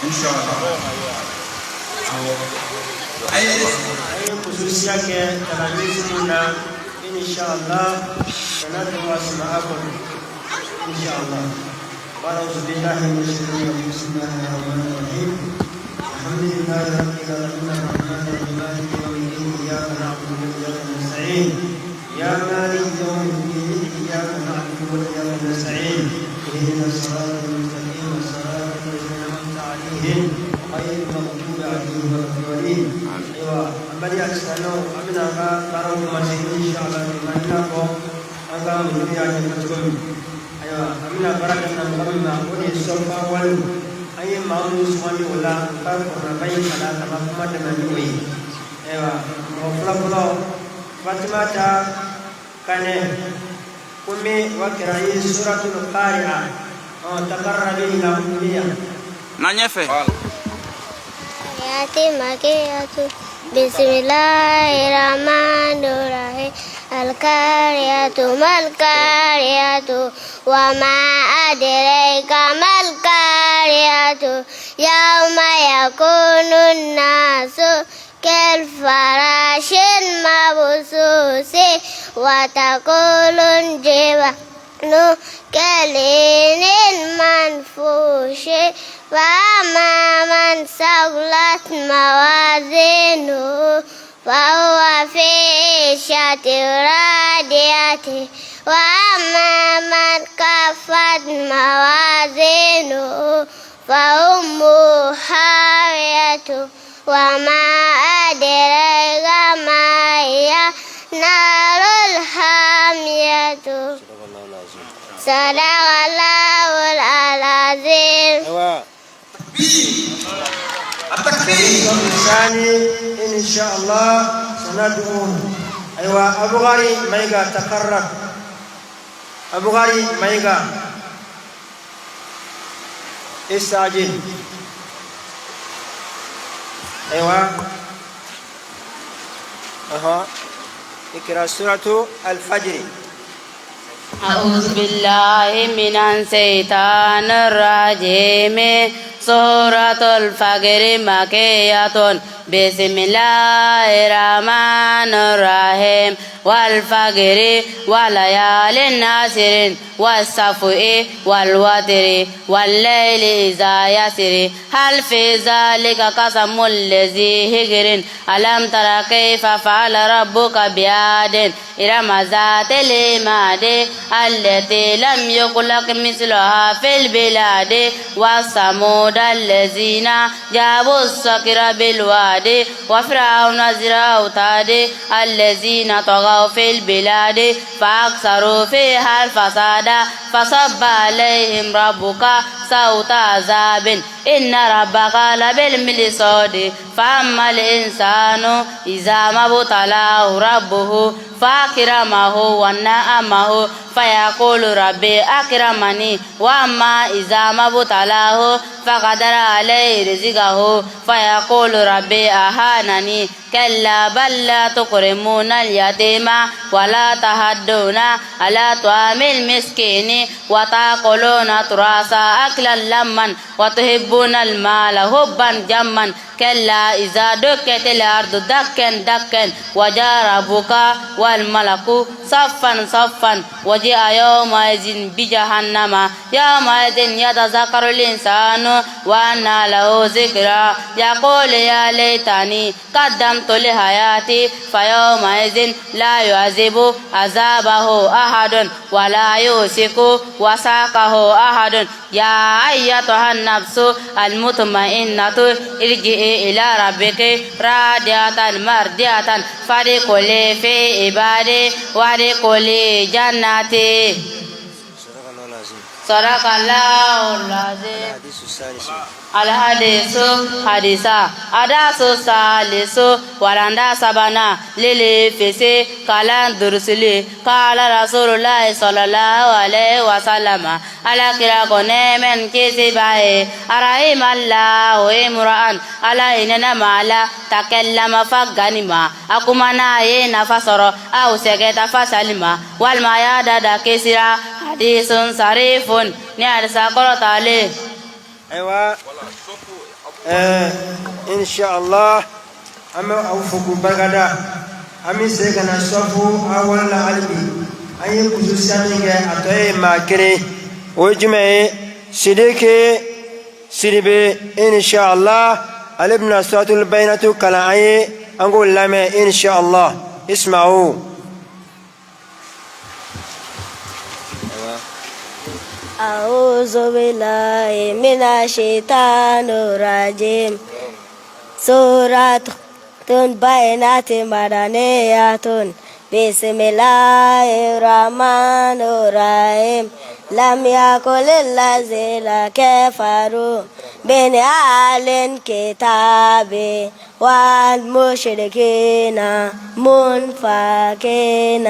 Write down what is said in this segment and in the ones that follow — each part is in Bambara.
Inshallah. Awɔ. A ye An ye khususiya kɛ talamiz mun na, inshallah sanadu asma'akum inshallah. أعوذ بالله من الشيطان الرجيم. بسم الله الرحمن الرحيم. الحمد لله رب العالمين، الرحمن الرحيم، مالك يوم الدين، إياك نعبد وإياك نستعين، يا مالك يوم الدين، إياك نعبد وإياك نستعين، اهدنا الصراط المستقيم، صراط الذين أنعمت عليهم، غير المغضوب عليهم ولا الضالين. Ayiwa, an bali alisilamɛw, an bɛna an ka baaraw commencer inshallah bi ma, i n'a fɔ an ka muso y'a ɲɛfɔ cogo min. Ayiwa, an bɛna baara daminɛ mɔgɔ min ma, o de ye sɔfa waliw. An ye maa minnu sugandi o la, u ka kɔrɔnaba in kalan ka kuma daminɛ ni o ye. Ayiwa, mɔgɔ fɔlɔ fɔlɔ, Fatimata Kanɛ, kumi wa kirayi suratul Qari'a. Ɔ takarrabi ila ummiya. Na ɲɛfɛ. آيات مكية. بسم الله الرحمن الرحيم. القارعة ما القارعة، وما أدريك ما القارعة، يوم يكون الناس كالفراش المبثوث، وتكون الجبال كالعهن المنفوش، فأما من ثقلت موازينه فهو في عيشة راضية، وأما من خفت موازينه فأمه هاوية، وما أدريك ما هي، نار حامية. صدق الله العظيم. Ayiwa. التكبير. الثاني إن شاء الله سندعوه. أيوة، أبو غاري مايغا، تقرب. أبو غاري مايغا، استعجل. أيوة، أها، اقرأ سورة الفجر. أعوذ بالله من الشيطان الرجيم. سورة الفجر مكية. بسم الله الرحمن الرحيم. والفجر وليال عشر والشفع والوتر والليل إذا يسر، هل في ذلك قسم لذي حجر؟ ألم تر كيف فعل ربك بعاد، إرم ذات العماد التي لم يخلق مثلها في البلاد، وثمود الذين جابوا الصخر بالواد، وفرعون ذي الأوتاد الذين طغوا في البلاد فأكثروا فيها الفساد، فصب عليهم ربك سوط عذاب، إن ربك لبالمرصاد. فأما الإنسان إذا ما ابتلاه ربه فأكرمه ونعمه فيقول ربي أكرمني، وأما إذا ما ابتلاه فقدر عليه رزقه فيقول ربي أهانني. كلا بل لا تكرمون اليتيم ولا تحاضون على طعام المسكين، وتأكلون التراث أكلا لما، وتحبون المال حبا جما. كلا إذا دكت الأرض دكا دكا، وجاء ربك والملك صفا صفا، وجيء يومئذ بجهنم، يومئذ يتذكر الإنسان وأنى له الذكرى. يقول يا ليتني قدمت لحياتي، فيومئذ لا يعذب عذابه أحد ولا يوثق وثاقه أحد. يا أيتها النفس المطمئنة، ارجعي إلى ربك راضية مرضية، فادخلي في عبادي وادخلي جنتي. صدق الله العظيم. صدق الله العظيم. الحديث الثالث. الحديث hadisa adasu salisu walanda sabana lili fisi kalan durusili. قال رسول الله صلى الله عليه وسلم, ala kira ko nɛɛma ni kisi b'a ye, رحم الله امرأ, ala hinɛna maa la, تكلم فغنم, a kumana a ye nafa sɔrɔ, أو سكت فسلم, walima a y'a da da kisira. حديث شريف, ni hadisa kɔrɔtalen. Ayiwa. Inshallah an bɛ aw fo k'u barikada. An bɛ segin ka na sɔfu awal la hali bi. An ye kususiya min kɛ, a tɔ ye maa kelen, o ye jumɛn ye? Sidiki Sidibe, inshallah ale bɛna suratul bayinatu kalan an ye. An k'o lamɛn inshallah. Isma'u. أعوذ بالله من الشيطان الرجيم. سورة بينات مدنية. بسم الله الرحمن الرحيم. لم يكن الذين كفروا من أهل الكتاب والمشركين منفكين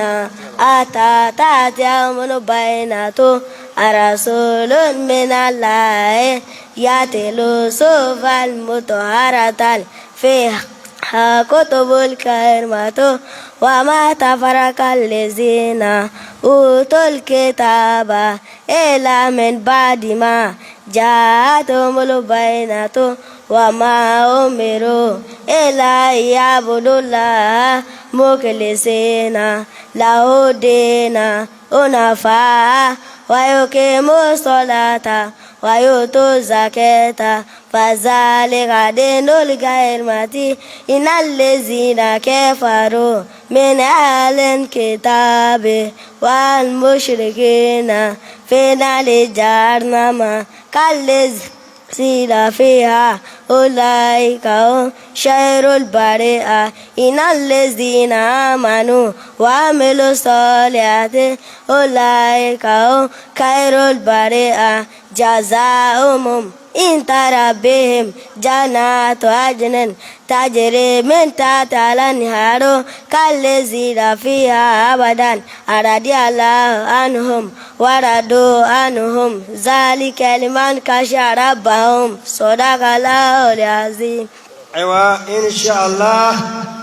حتى تأتيهم البينة رسول من الله يتلو صحفا مطهرة فيها كتب الكريمة. وما تفرق الذين أوتوا الكتاب إلا من بعد ما جاءتهم البينة وما أمروا إلا ليعبدوا الله مخلصين له الدين حنفاء ويقيموا الصلاة ويؤتوا الزكاة فذلك دين القيمة. إن الذين كفروا من أهل الكتاب والمشركين في نار جهنم خالدين فيها أولئك هم شر البرية. إن الذين آمنوا وعملوا الصالحات أولئك هم خير البرية. جزاؤهم عند ربهم جنات عدن تجري من تحتها الأنهار خالدين فيها أبدا رضي الله عنهم ورضوا عنهم ذلك لمن خشي ربهم. صدق الله العظيم. Ayiwa, inshallah,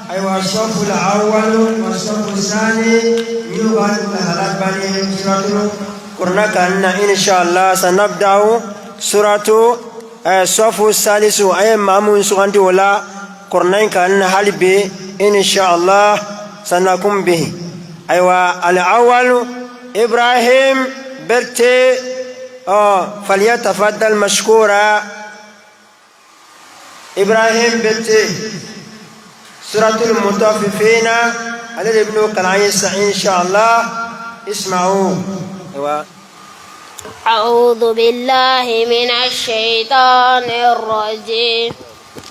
ayiwa, sɔfu awal wa sɔfu sani y'u ka lahala banni suratu kurana kan na. Inshallah sanabda'u suratu sɔfu salisu. A ye maa mun sugandi o la kurana in kan na hali bi, inshallah sanakum bihi. Ayiwa, al awwal Ibrahim Berté, ɔ falyatafaddal mashkura. Ibrahim Berté, suratul mutaffifina, ale de bɛn'o kalan an ye sisan inshallah. Isma'u. Ayiwa. أعوذ بالله من الشيطان الرجيم.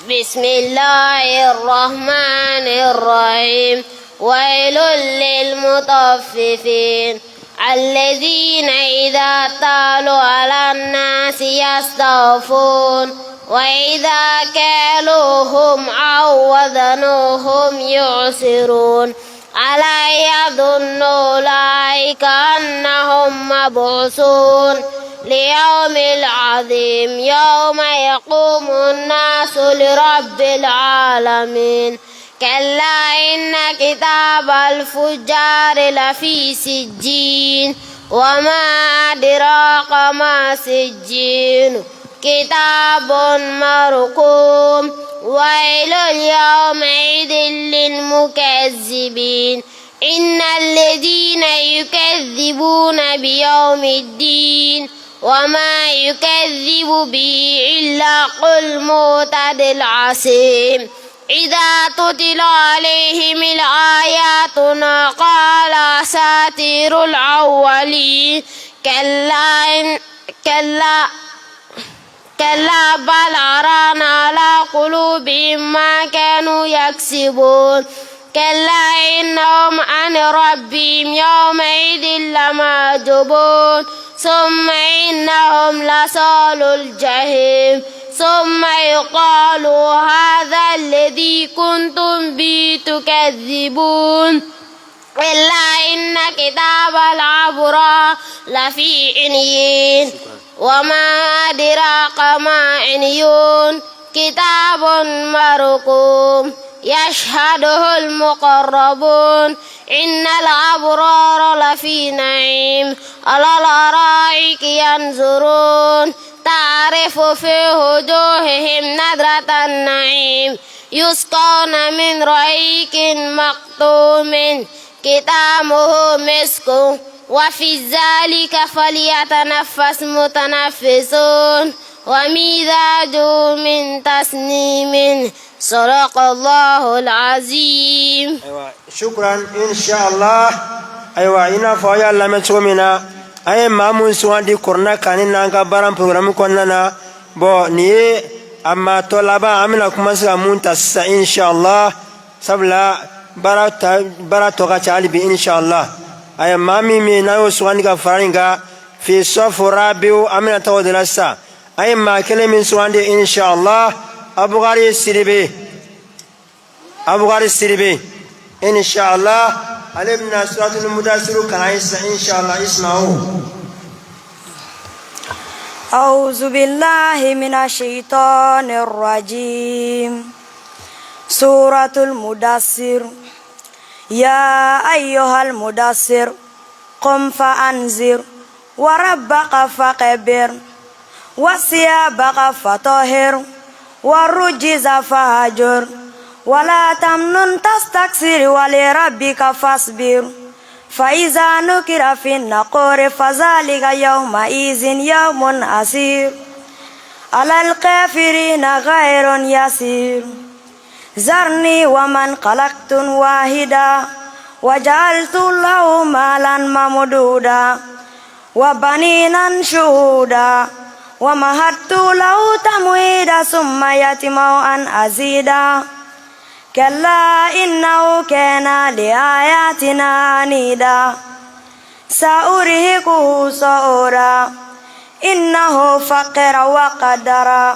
بسم الله الرحمن الرحيم. ويل للمطففين الذين إذا اكتالوا على الناس يستوفون وإذا كالوهم أو وزنوهم يخسرون. ألا يظن أولئك أنهم مبعوثون ليوم العظيم يوم يقوم الناس لرب العالمين. كلا إن كتاب الفجار لفي سجين وما أدراك ما سجين كتاب مرقوم. ويل يومئذ للمكذبين. إن الذين يكذبون بيوم الدين وما يكذب به إلا كل معتد أثيم. إذا تتلى عليهم آياتنا قال أساطير الأولين. كلا كلا كلا بل ران على قلوبهم ما كانوا يكسبون. كلا إنهم عن ربهم يومئذ لمحجوبون. ثم إنهم لصالو الجحيم. ثم يقال هذا الذي كنتم به تكذبون. كلا إن كتاب الأبرار لفي عليين. وما أدراك ما عليون كتاب مرقوم. يشهده المقربون إن الأبرار لفي نعيم على الأرائك ينظرون تعرف في وجوههم نضرة النعيم يسقون من رحيق مختوم ختامه مسك وفي ذلك فليتنافس متنافسون ومزاجه من تسنيم صدق الله العظيم. Ayiwa, shukran, inshallah. Ayiwa, i n'a fɔ aw y'a lamɛn cogo min na, an ye maa mun sugandi kuranɛ kanni n'an ka baara programme kɔnɔna na. Bɔn, nin ye a maa tɔ laban, an bɛna kuma se ka mun ta sisan, inshallah, sabula baara ta baara tɔ ka ca hali bi, inshallah. Ayiwa, maa min min n'an y'o sugandi ka fara nin kan fi sɔfu rabiu, an bɛna taa o de la sisan. An ye maa kelen min sugandi, inshallah, Abukari Sidibe. Abukari Sidibe, inshallah, ale bɛna suratul mudasiru kalan ye sisan, inshallah. Ismahu. أعوذ بالله من الشيطان الرجيم. سورة المدثر. يا أيها المدثر قم فأنذر وربك فكبر وثيابك فطهر والرجز فاهجر ولا تمنن تستكثر ولربك فاصبر. فإذا نقر في الناقور فذلك يومئذ يوم عسير على الكافرين غير يسير. ذرني ومن خلقت وحيدا وجعلت له مالا ممدودا وبنين شهودا ومهدت له تمهيدا ثم يطمع أن أزيدا. كلا إنه كان لآياتنا عنيدا سأرهقه صعودا. إنه فكر وقدر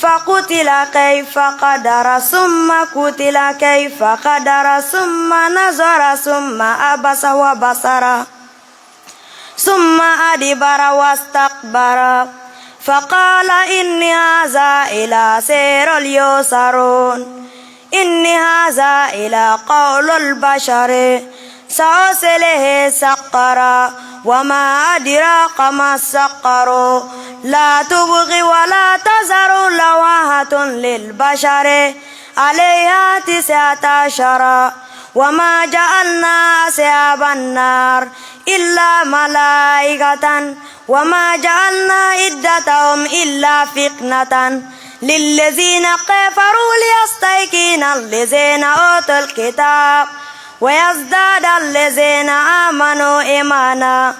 فقتل كيف قدر ثم قتل كيف قدر ثم نظر ثم عبس وبسر ثم أدبر واستكبر فقال إن هذا إلا سحر يؤثر إن هذا إلا قول البشر سأصليه سقر وما أدراك ما السقر لا تبقي ولا تذر لواحة للبشر عليها 19. وما جعلنا أصحاب النار إلا ملائكة وما جعلنا عدتهم إلا فتنة للذين كفروا ليستيقن الذين أوتوا الكتاب ويزداد الذين آمنوا إيمانا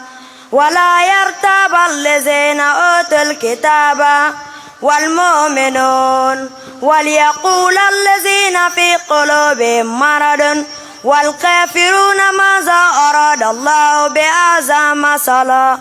ولا يرتاب الذين أوتوا الكتاب والمؤمنون وليقول الذين في قلوبهم مرض والكافرون ماذا أراد الله بهذا مثلا.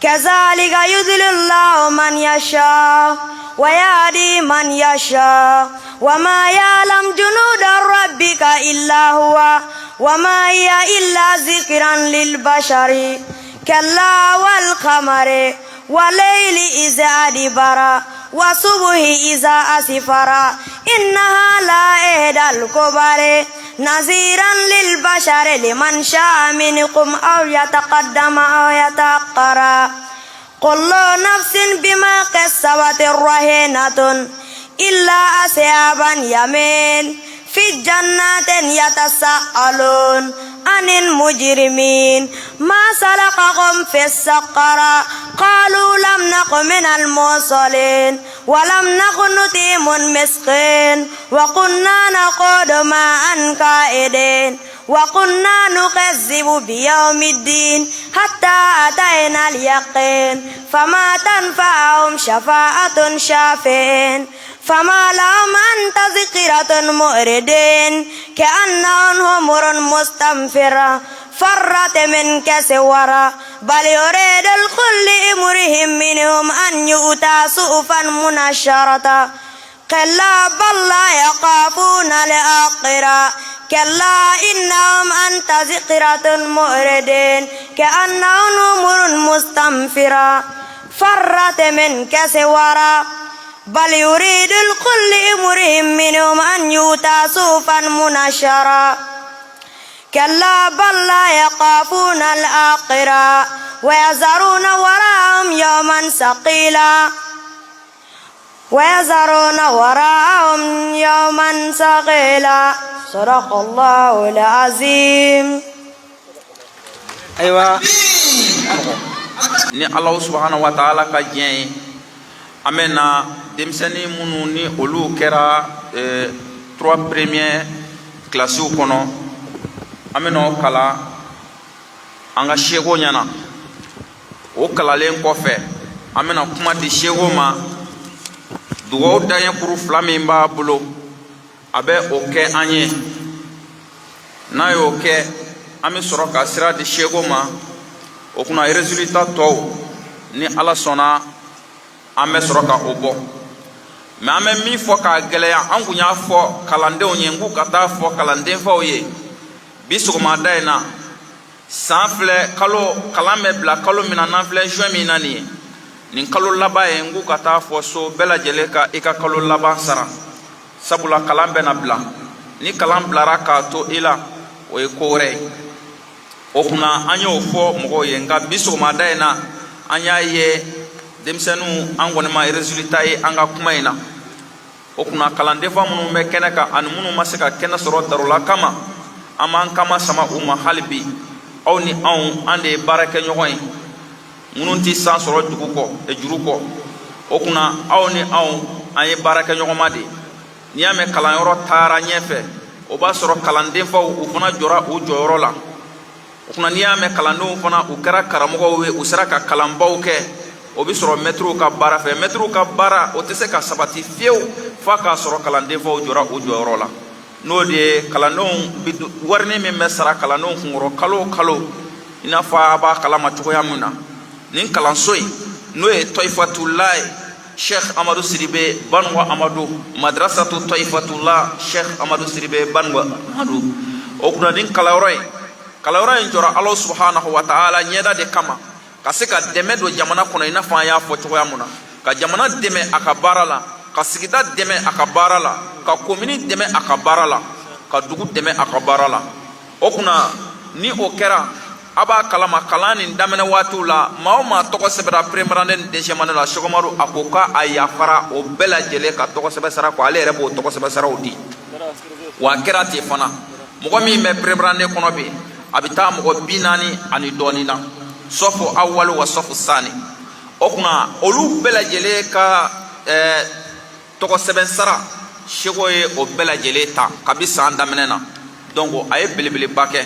كذلك يضل الله من يشاء ويهدي من يشاء وما يعلم جنود ربك إلا هو وما هي إلا ذكرى للبشر. كلا والقمر والليل إذا أدبر والصبح إذا أسفر إنها لإحدى الكبر نذيرا للبشر لمن شاء منكم أو يتقدم أو يتأخر. كل نفس بما كسبت رهينة إلا أصحاب اليمين في جنات يتساءلون عن المجرمين ما سلككم في السقر قالوا لم نك من المصلين ولم نك نطعم المسكين وكنا نخوض مع الخائضين وكنا نكذب بيوم الدين حتى أتينا اليقين فما تنفعهم شفاعة الشافعين فما لهم عن التذكرة معرضين كأنهم حمر مستنفرة فرت من قسورة بل يريد لكل امرئ منهم أن يؤتى صحفا منشرة. كلا بل لا يخافون الآخرة كلا إنهم عن التذكرة معرضين كأنهم حمر مستنفرة فرت من قسورة. بل يريد لكل امرئ منهم أن يؤتى صحفا منشرا. كلا بل لا يخافون الآخرة ويذرون وراءهم يوما ثقيلا ويذرون وراءهم يوما ثقيلا. صدق الله العظيم. Ayiwa, ni Alahu subahana wa taala ka diɲɛ ye, an bɛ na denmisɛnnin minnu ni olu kɛra trois premiers kilasiw kɔnɔ, an bɛ n'o kalan an ka seko ɲɛna. O kalalen kɔfɛ, an bɛna kuma di seko ma. Dugawu daɲɛ kuru fila min b'a bolo, a bɛ o kɛ an ye. N'a y'o kɛ, an bɛ sɔrɔ ka sira di seko ma. O kunna résultat tɔw, ni Ala sɔnna, an bɛ sɔrɔ ka o bɔ. Mais an bɛ min fɔ k'a gɛlɛya, an kun y'a fɔ kalandenw ye n k'u ka taa fɔ kalandenfaw ye bi sɔgɔmada in na. San filɛ, kalo kalan bɛ bila kalo min na, n'an filɛ juin min na nin ye, nin kalo laban ye, n k'u ka taa fɔ so bɛɛ lajɛlen ka i ka kalo laban sara, sabula kalan bɛna bila. Ni kalan bilara k'a to i la, o ye ko wɛrɛ ye. O kunna an y'o fɔ mɔgɔw ye. Nka bi sɔgɔmada in na, an y'a ye denmisɛnninw, an kɔni ma résultat ye an ka kuma in na. O kunna kalandenfa minnu bɛ kɛnɛ kan ani minnu ma se ka kɛnɛ sɔrɔ darula kama, an b'an kama sama u ma hali bi. Aw ni anw, an de ye baarakɛɲɔgɔn ye minnu tɛ san sɔrɔ dugu kɔ juru kɔ. O kunna aw ni anw, an ye baarakɛɲɔgɔnma de ye. N'i y'a mɛn kalanyɔrɔ taara ɲɛfɛ, o b'a sɔrɔ kalandenfaw, u fana jɔra u jɔyɔrɔ la. O kunna n'i y'a mɛn kalandenw fana, u kɛra karamɔgɔw ye, u sera ka kalanbaw kɛ, o bɛ sɔrɔ mɛtiriw ka baara fɛ. Mɛtiriw ka baara, o tɛ se ka sabati fiyewu f'a k'a sɔrɔ kalandenfaw jɔra u jɔyɔrɔ la. N'o de ye kalandenw bi warini min bɛ sara kalandenw kunkɔrɔ kalo o kalo, i n'a fɔ a b'a kalama cogoya min na, nin kalanso in, n'o ye Tɔyifatula ye, Sheikh Amadu Sidibe Banuwa Amadu, Madrasatu Tɔyifatula Sheikh Amadu Sidibe Banuwa Amadu. O kunna nin kalanyɔrɔ in, kalanyɔrɔ in jɔra Ala subhanahu wa ta'ala ɲɛda de kama, ka se ka dɛmɛ don jamana kɔnɔ, i n'a fɔ an y'a fɔ cogoya mun na, ka jamana dɛmɛ a ka baara la, ka sigida dɛmɛ a ka baara la, ka komini dɛmɛ a ka baara la, ka dugu dɛmɛ a ka baara la. O kunna ni o kɛra, a b'a kalama kalan nin daminɛ waatiw la, maa o maa tɔgɔ sɛbɛnna première année ni deuxième année la, Sɛki Umaru a ko k'a yafara o bɛɛ lajɛlen ka tɔgɔ sɛbɛn sara kɔ, ale yɛrɛ b'o tɔgɔ sɛbɛn saraw di. Wa a kɛra ten fana. Mɔgɔ min bɛ première année kɔnɔ bi, a bɛ taa mɔgɔ 40 ani dɔɔnin na, sɔfu awalu wa sɔfu sani. O kunna olu bɛɛ lajɛlen ka tɔgɔ sɛbɛn sara, seko ye o bɛɛ lajɛlen ta kabi san daminɛ na. Donc a ye belebeleba kɛ.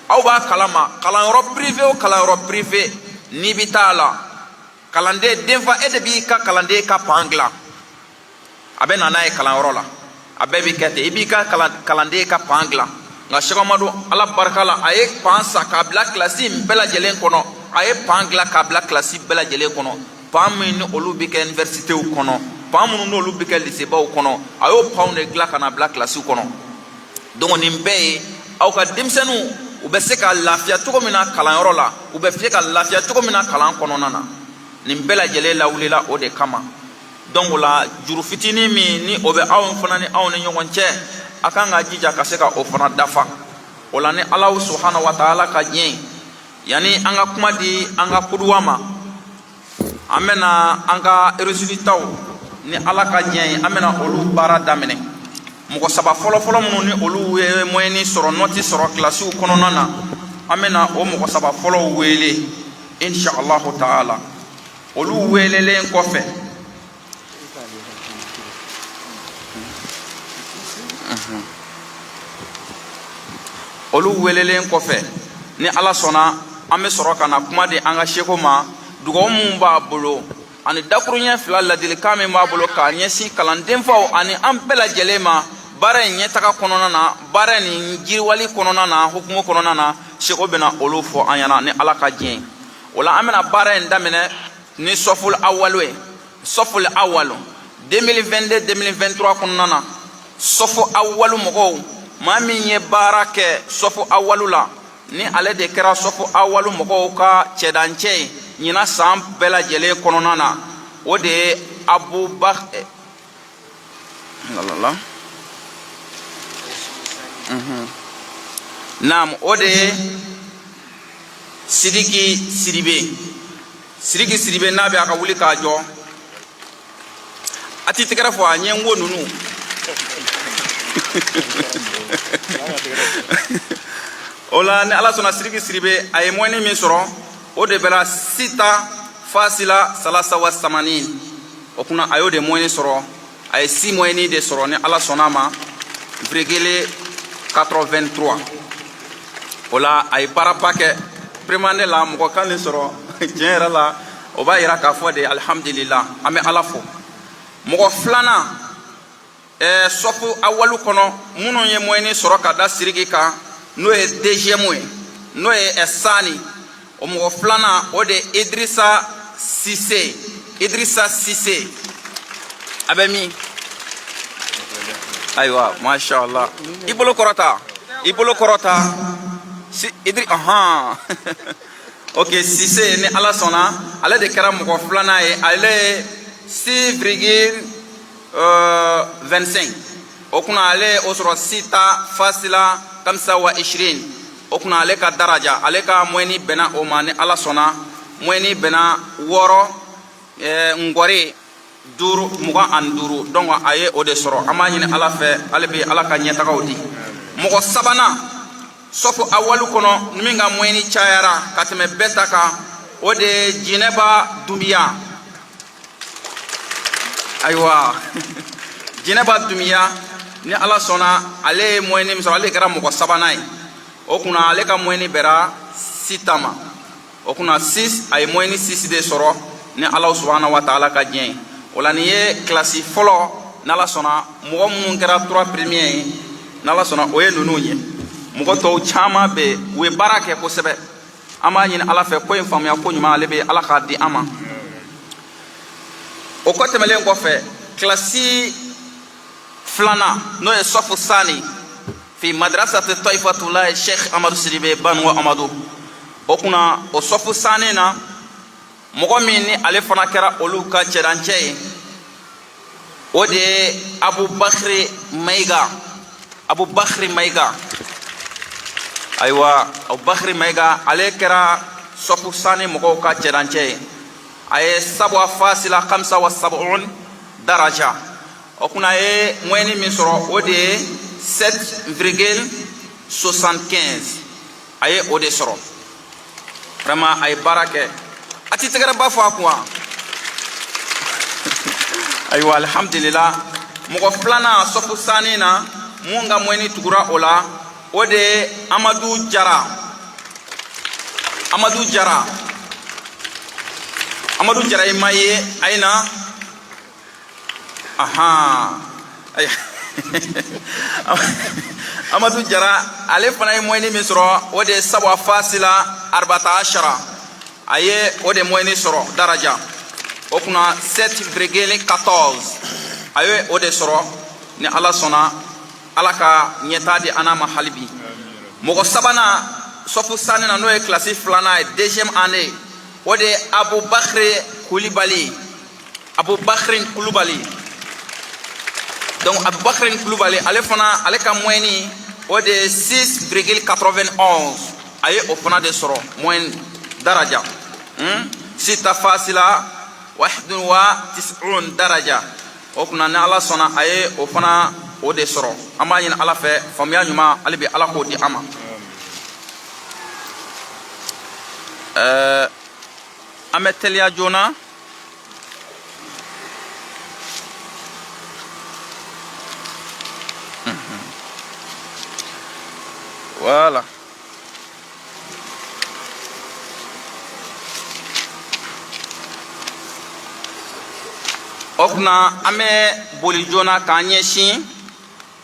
Aw b'a kalama, kalanyɔrɔ privé o kalanyɔrɔ privé, n'i bɛ taa a la, kalanden denfa, e de b'i ka kalanden ka pan dilan, a bɛ na n'a ye kalanyɔrɔ la. A bɛɛ bɛ kɛ ten, i b'i ka kalanden ka pan dilan. Nka Sɛki Amadu, Ala barika la, a ye pan san k'a bila kilasi in bɛɛ lajɛlen kɔnɔ. A ye pan dilan k'a bila kilasi bɛɛ lajɛlen kɔnɔ, pan min ni olu bɛ kɛ universitéw kɔnɔ, pan minnu n'olu bɛ kɛ lisebaw kɔnɔ, a y'o panw de dilan ka na bila kilasiw kɔnɔ. Donc nin bɛɛ ye aw ka denmisɛnninw, u bɛ se ka lafiya cogo min na kalanyɔrɔ la, u bɛ se ka lafiya cogo min na kalan kɔnɔna na, nin bɛɛ lajɛlen lawulila o de kama. Donc o la, juru fitinin min ni o bɛ aw fana ni anw ni ɲɔgɔn cɛ, a kan ka jija ka se ka o fana dafa. O la ni Ala subahana wa taala ka diɲɛ ye, yanni an ka kuma di an ka kuduwa ma, an bɛna an ka résultatw, ni Ala ka diɲɛ ye, an bɛna olu baara daminɛ. Mɔgɔ saba fɔlɔfɔlɔ minnu ni olu ye moyenne sɔrɔ, nɔti sɔrɔ kilasiw kɔnɔna na, an bɛna o mɔgɔ saba fɔlɔw wele inshallah taala. Olu welelen kɔfɛ, olu welelen kɔfɛ, ni Ala sɔnna, an bɛ sɔrɔ ka na kuma di an ka seko ma. Dugawu minnu b'a bolo ani dakuruɲɛ fila ladilikan min b'a bolo k'a ɲɛsin kalandenfaw ani an bɛɛ lajɛlen ma baara in ɲɛtaga kɔnɔna na, baara nin jiriwali kɔnɔna na, hukumu kɔnɔna na, seko bɛna olu fɔ an ɲɛna ni Ala ka diɲɛ ye. O la an bɛna baara in daminɛ ni sɔful awalu ye. Sɔful awalu 2022 2023 kɔnɔna na, sɔfu awalu mɔgɔw, maa min ye baara kɛ sɔfu awalu la, ni ale de kɛra sɔfu awalu mɔgɔw ka cɛdancɛ ye ɲinan san bɛɛ lajɛlen kɔnɔna na, o de ye La naam, o de ye Sidiki Sidibe. Sidiki Sidibe, n'a bɛ a ka wuli k'a jɔ, a ti tɛgɛrɛ fɔ a ɲɛ n ko ninnu. O la, ni Ala sɔnna, Sidiki Sidibe, a ye moyenne min sɔrɔ, o de bɛra sita fasila salasa wa samanin. O kunna a y'o de moyenne sɔrɔ, a ye six moyenne de sɔrɔ, ni Ala sɔnna a ma, virgule 83. O la, a ye baaraba kɛ première année la. Mɔgɔ kan nin sɔrɔ, tiɲɛ yɛrɛ la, o b'a yira k'a fɔ de alihamudulila, an bɛ Ala fo. Mɔgɔ filanan, sɔfu awalu kɔnɔ, minnu ye moyenne sɔrɔ ka da Siriki kan, n'o ye deuxième ye, n'o ye sani, o mɔgɔ filanan, o de ye Idrissa Sise. Idrissa Sise, a bɛ min? Ayiwa, masha Allah, i bolo kɔrɔta, i bolo kɔrɔta. Si Idri, ɔhɔn, ok. Sise, ni Ala sɔnna, ale de kɛra mɔgɔ filanan ye. Ale ye 6,25. O kunna ale o sɔrɔ sita fasila kamisa wa ishirin. O kunna ale ka daraja, ale ka moyenne bɛnna o ma, ni Ala sɔnna, moyenne bɛnna 6 ngɔri 5 25. Donc a ye o de sɔrɔ. An b'a ɲini Ala fɛ hali bi, Ala ka ɲɛtagaw di. Mɔgɔ sabanan, sɔfu awalu kɔnɔ, ni min ka moyenne cayara ka tɛmɛ bɛɛ ta kan, o de ye Jinɛba Dunbiya. Ayiwa, Jinɛba Dunbiya, ni Ala sɔnna, ale ye moyenne min sɔrɔ, ale kɛra mɔgɔ sabanan ye. O kunna ale ka moyenne bɛra sita ma. O kunna 6, a ye moyenne 6 de sɔrɔ, ni Ala subahana wa taala ka diɲɛ ye. O la, nin ye kilasi fɔlɔ, n'Ala sɔnna, mɔgɔ minnu kɛra trois premiers ye, n'Ala sɔnna, o ye ninnu ye. Mɔgɔ tɔw caman bɛ yen, u ye baara kɛ kosɛbɛ. An b'a ɲini Ala fɛ, ko in faamuya ko ɲuman, ale bɛ Ala k'a di an ma. O kɔ tɛmɛlen kɔfɛ, kilasi filanan, n'o ye sɔfu sani fi madrasati Tɔyifatulayi Sheikh Amadu Sidibe Banuwa Amadu, o kunna o sɔfu sani na, mɔgɔ min ni ale fana kɛra olu ka cɛdancɛ ye, o de ye Abubakiri Mayiga. Abubakiri Mayiga, ayiwa, Abubakiri Mayiga, ale kɛra sɔfu sani mɔgɔw ka cɛdancɛ ye. A ye sabuwa fasila kamisa wa sabun daraja. O kunna a ye moyenne min sɔrɔ, o de ye 7,75. A ye o de sɔrɔ. Vraiment, a ye baara kɛ. A ti tɛgɛrɛba fɔ a kun wa? Ayiwa, alhamdulila. Mɔgɔ filanan sɔfu sani na, mun ka moyenne tugura o la, o de ye Amadu Jara. Amadu Jara, Amadu Jara, i ma ye? A ye na. Ahan, Amadu Jara, ale fana ye moyenne min sɔrɔ, o de ye saba fasila arbata ashara. A ye o de moyenne sɔrɔ daraja. O kunna 7,14, a ye o de sɔrɔ, ni Ala sɔnna. Ala ka ɲɛtaa di an n'a ma hali bi. Mɔgɔ sabanan sɔfu sani na, n'o ye kilasi filanan ye, deuxième année, o de ye Abubakari Kulibali. Abubakari Kulubali. Donc Abubakari Kulubali, ale fana, ale ka moyenne, o de ye 6,91. A ye o fana de sɔrɔ moyenne daraja, Sita fasila wahidun wa tis'un daraja. O kunna, ni Ala sɔnna, a ye o fana o de sɔrɔ. An b'a ɲini Ala fɛ, faamuya ɲuman, hali bi Ala k'o di an ma. An bɛ teliya joona. Voilà. O kunna an bɛ boli joona k'an ɲɛsin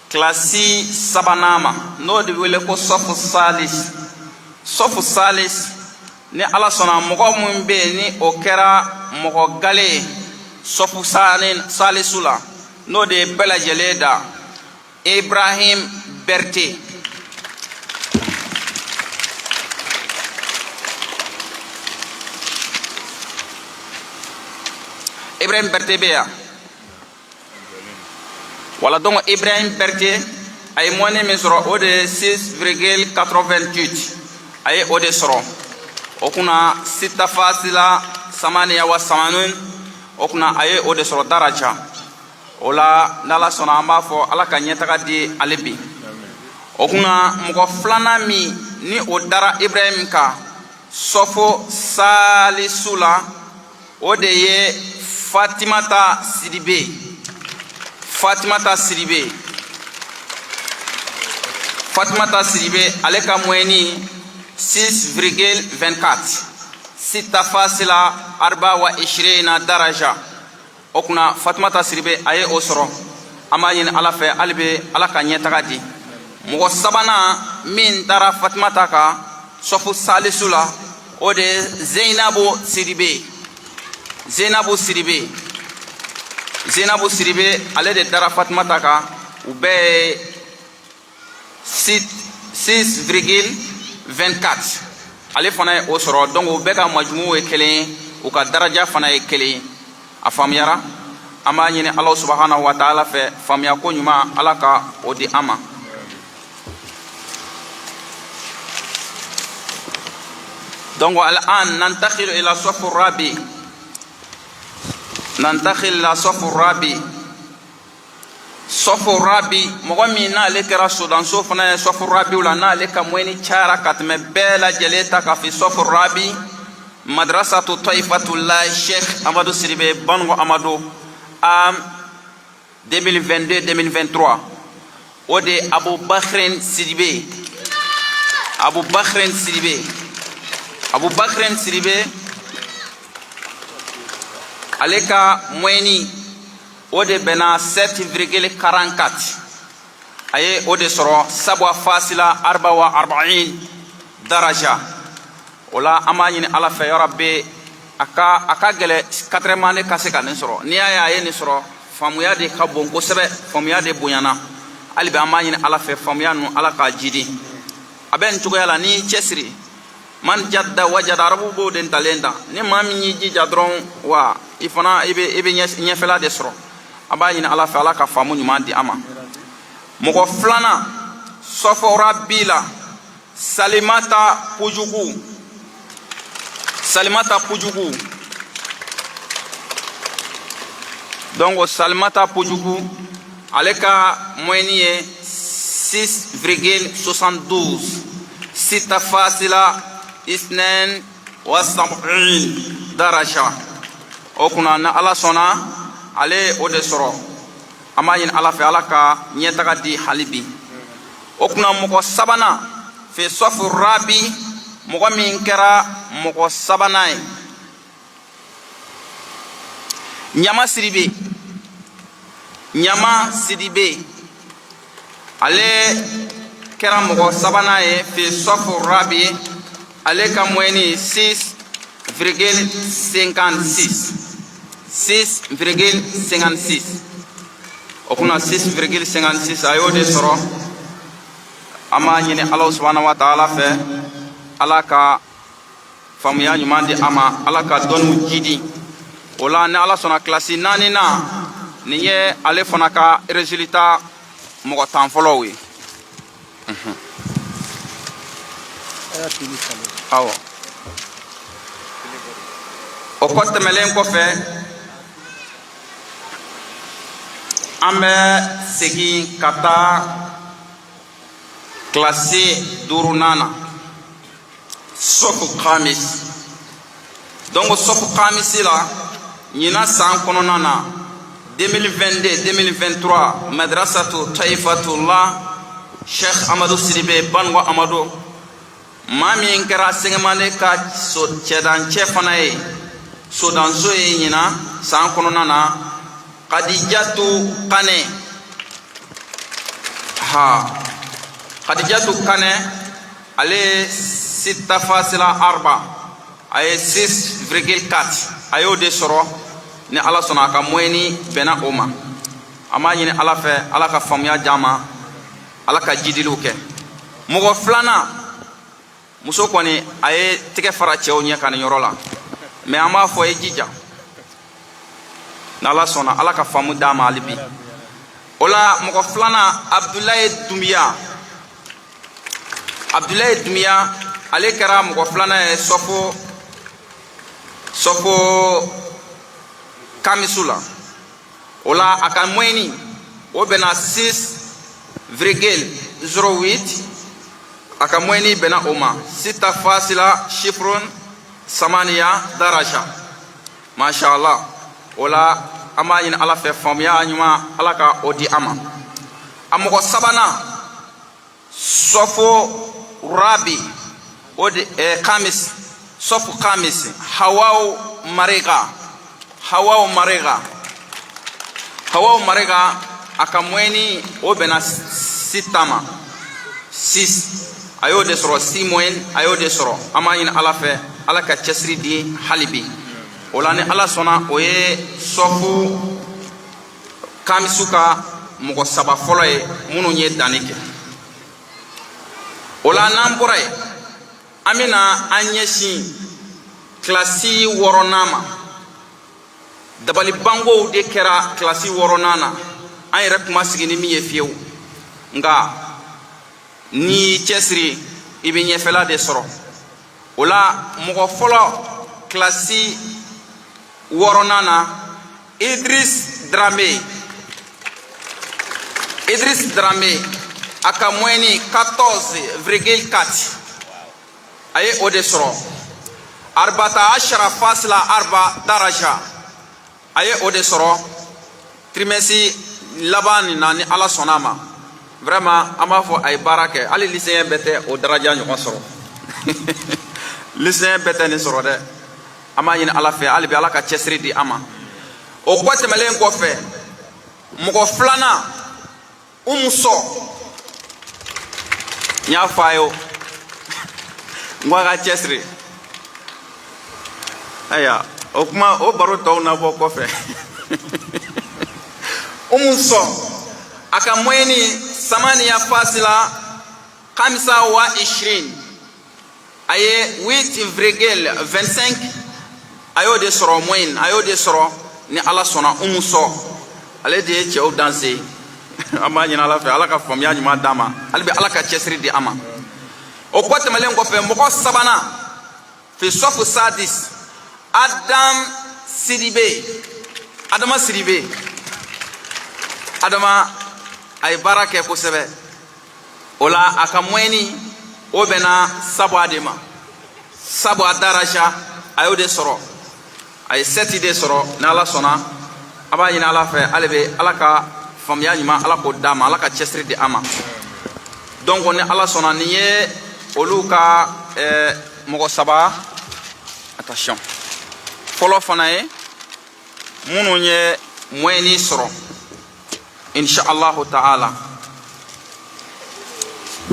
kilasi sabanan ma, n'o de wele ko sɔfu salis. Sɔfu salis, ni Ala sɔnna, mɔgɔ min bɛ yen ni o kɛra mɔgɔ gale ye sɔfu salisu la, n'o de ye bɛɛ lajɛlen da, Ibrahim Berte. Ibrahim Berte bɛ yan. Wala, donc Ibrahim Berté a ye moyenne min sɔrɔ, o de ye 6,88, a ye o de sɔrɔ. O kunna sita fasila samaniya wa samanun, o kunna a ye o de sɔrɔ daraja o la. N'Ala sɔnna, an b'a fɔ Ala ka ɲɛtaga di ale bi. O kunna mɔgɔ filanan min ni o dara Ibrahim kan sɔfo salisu la, o de ye Fatimata Sidibe. Fatimata Sidibe, Fatimata Sidibe, ale ka moyenne 6,24, sita fasila arba wa ishirina daraja. O kunna Fatumata Siribe a ye o sɔrɔ. An b'a ɲini Ala fɛ hali bi, Ala ka ɲɛtaga di. Mɔgɔ sabanan min dara Fatumata kan sɔfu salisu la, o de ye Zeyinabu Siribe. Zeyinabu Siribe, Zeyinabu Siribe, ale de dara Fatumata kan. U bɛɛ ye 6,24, ale fana ye o sɔrɔ. Donc u bɛɛ ka majumu ye kelen ye, u ka daraja fana ye kelen ye. A faamuyara? An b'a ɲini Ala subahana wa taala fɛ, faamuya ko ɲuman, Ala ka o di an ma. Donc الآن ننتقل إلى صف الرابع، ننتقل إلى صف الرابع. Sɔfo rabi, mɔgɔ min n'ale kɛra sodanso fana ye sɔfo rabiw la, n'ale ka moyenne cayara ka tɛmɛ bɛɛ lajɛlen ta kan fi sɔfo rabi, madrasatu taifatullah Sheikh Amadu Siribe Banugo Amadu, am 2022 2023, o de ye Abubakrin Sidibe. Abubakrin Sidibe, Abubakrin Sidibe, ale ka moyenne o de bɛnna 7,44, a ye o de sɔrɔ, sab'a fasila arba wa arba'in daraja. O la an b'a ɲini Ala fɛ, yarabi, a ka gɛlɛ quatrième année ka se ka nin sɔrɔ. N'i y'a ye a ye nin sɔrɔ, faamuya de ka bon kosɛbɛ, faamuya de bonyana. Hali bi an b'a ɲini Ala fɛ, faamuya ninnu, Ala k'a jidi. A bɛ nin cogoya la, n'i y'i cɛsiri, man jadda wajada, arabu b'o de ntalen ta. Ni maa min y'i jija dɔrɔn, wa i fana i bɛ ɲɛfɛla de sɔrɔ. An b'a ɲini Ala fɛ, Ala ka faamu ɲuman di an ma. Mɔgɔ filanan sɔfɔra bi la, Salimata Pujugu. Salimata Pujugu, donc Salimata Pujugu, ale ka moyenne ye 6,72, sita fasila isnain wa sab'in daraja. O kunna ni Ala sɔnna, ale ye o de sɔrɔ. An b'a ɲini Ala fɛ, Ala ka ɲɛtaga di hali bi. O kunna mɔgɔ sabanan fi sɔfu rabi, mɔgɔ min kɛra mɔgɔ sabanan ye, Ɲama Sidibe. Ɲama Sidibe, ale kɛra mɔgɔ sabanan ye fi sɔfu rabi, ale ka moyenne 6,56, 6,56. O kunna 6,56, a y'o de sɔrɔ. An b'a ɲini Ala subahana wa taala fɛ, Ala ka faamuya ɲuman di a ma, Ala ka dɔnniw jidi. O la ni Ala sɔnna, kilasi naaninan nin ye ale fana ka résultat mɔgɔ 10 fɔlɔw ye. Awɔ, o kɔ tɛmɛlen kɔfɛ, an bɛ segin ka taa kilasi duurunan na, sɔfu kamis. Donc sɔfu kamisi la, ɲinan san kɔnɔna na, 2022 2023, madrasatu taifatullah Sheikh Amadu Sidibe Banugo Amadu, maa min kɛra cinquième année ka cɛdancɛ fana ye sodanso ye ɲinan san kɔnɔna na, Kadijatu Kanɛ. Ha, Kadijatu Kanɛ, ale ye sita fasila arba, a ye 6,4, a y'o de sɔrɔ. Ni Ala sɔnna, a ka moyenne bɛnna o ma. An b'a ɲini Ala fɛ, Ala ka faamuya d'an ma, Ala ka jidiliw kɛ. Mɔgɔ filanan muso kɔni, a ye tɛgɛ fara cɛw ɲɛ kan nin yɔrɔ la, mais an b'a fɔ i jija, n'Ala sɔnna, Ala ka faamu d'a ma hali bi. O la mɔgɔ filanan, Abdulayi Dunbiya. Abdulayi Dunbiya, ale kɛra mɔgɔ filanan ye sɔfo kamisu la. O la a ka moyenne, o bɛnna 6,08. A ka moyenne bɛnna o ma, sita fasila sifurun samaniya daraja. Masha Allah. O la an b'a ɲini Ala fɛ, faamuya ɲuman, Ala ka o di an ma. A mɔgɔ sabanan, sɔfo rabi, o de kamis, sɔfo kamis, Hawaw Marega. Hawaw Marega, Hawaw Marega, a ka moyenne, o bɛnna sita ma, 6. A y'o de sɔrɔ, 6 moyenne, a y'o de sɔrɔ. An b'a ɲini Ala fɛ, Ala ka cɛsiri di hali bi. O la ni Ala sɔnna, o ye sɔfu kamisu ka mɔgɔ saba fɔlɔ ye minnu ye danni kɛ. O la n'an bɔra yen, an bɛna an ɲɛsin kilasi wɔɔrɔnan ma. Dabalibankow de kɛra kilasi wɔɔrɔnan na, an yɛrɛ kuma sigi ni min ye fiyewu. Nka n'i y'i cɛsiri, i bɛ ɲɛfɛla de sɔrɔ. O la mɔgɔ fɔlɔ kilasi wɔɔrɔnan na, Idris Drame. Idris Drame, a ka moyenne 14,4, a ye o de sɔrɔ. Arbata ashara fasila arba daraja, a ye o de sɔrɔ trimestre laban nin na. Ni Ala sɔnna a ma, vraiment an b'a fɔ a ye baara kɛ. Hali lycéen bɛɛ tɛ o daraja ɲɔgɔn sɔrɔ, lycéen bɛɛ tɛ nin sɔrɔ dɛ. An b'a ɲini Ala fɛ hali bi, Ala ka cɛsiri di an ma. O kɔ tɛmɛlen kɔfɛ, mɔgɔ filanan, Umu Sɔ. N y'a fɔ a ye o, n ko a ka cɛsiri. Ayiwa, o kuma, o baro tɔw na bɔ kɔfɛ. Umu Sɔ, a ka moyenne samaniya fasila kamisa wa ishirin, a ye 8,25, a y'o de sɔrɔ moyenne, a y'o de sɔrɔ. Ni Ala sɔnna, Umu Sɔ, ale de ye cɛw danse. An b'a ɲini Ala fɛ, Ala ka faamuya ɲuman d'a ma hali bi, Ala ka cɛsiri di an ma. O kɔ tɛmɛlen kɔfɛ, mɔgɔ sabanan fi sɔfu sadis, Adam Sidibe. Adama Sidibe, Adama, a ye baara kɛ kosɛbɛ. O la a ka moyenne, o bɛnna saba de ma, saba daraja, a y'o de sɔrɔ. A ye 7 de sɔrɔ. Ni Ala sɔnna, a b'a ɲini Ala fɛ hali bi, Ala ka faamuya ɲuman, Ala k'o d'a ma, Ala ka cɛsiri di a ma. Donc ni Ala sɔnna, nin ye olu ka mɔgɔ saba, attention, fɔlɔ fana ye minnu ye moyenne sɔrɔ, insha Allahu ta'ala.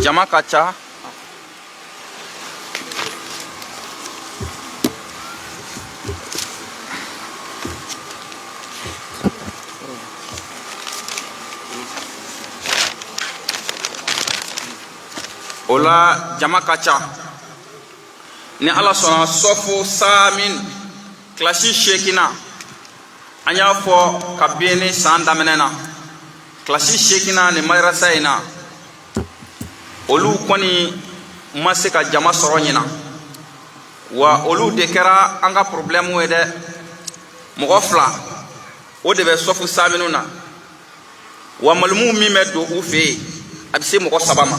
Jama ka ca. O la jama ka ca. Ni Ala sɔnna, sɔfu saamin, kilasi seeginna. An y'a fɔ kabini san daminɛ na, kilasi seeginna nin madarasa in na, olu kɔni ma se ka jama sɔrɔ ɲina. Wa olu de kɛra an ka problème ye dɛ. Mɔgɔ fila, o de bɛ sɔfu saaminu na. Wa malimu min bɛ don u fɛ yen, a bɛ se mɔgɔ saba ma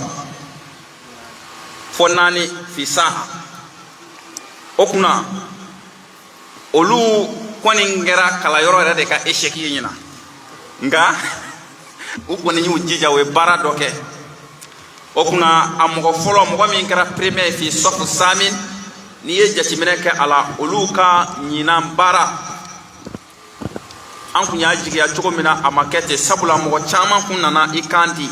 fɔ naani fi saa. O kunna olu kɔni kɛra kalanyɔrɔ yɛrɛ de ka échec ye ɲina. Nka u kɔni y'u jija, u ye baara dɔ kɛ. O kunna a mɔgɔ fɔlɔ, mɔgɔ min kɛra premier ye fi sɔfu saamin, n'i ye jateminɛ kɛ a la, olu ka ɲinan baara, an kun y'a jigiya cogo min na, a ma kɛ ten. Sabula mɔgɔ caman kun nana i kan di,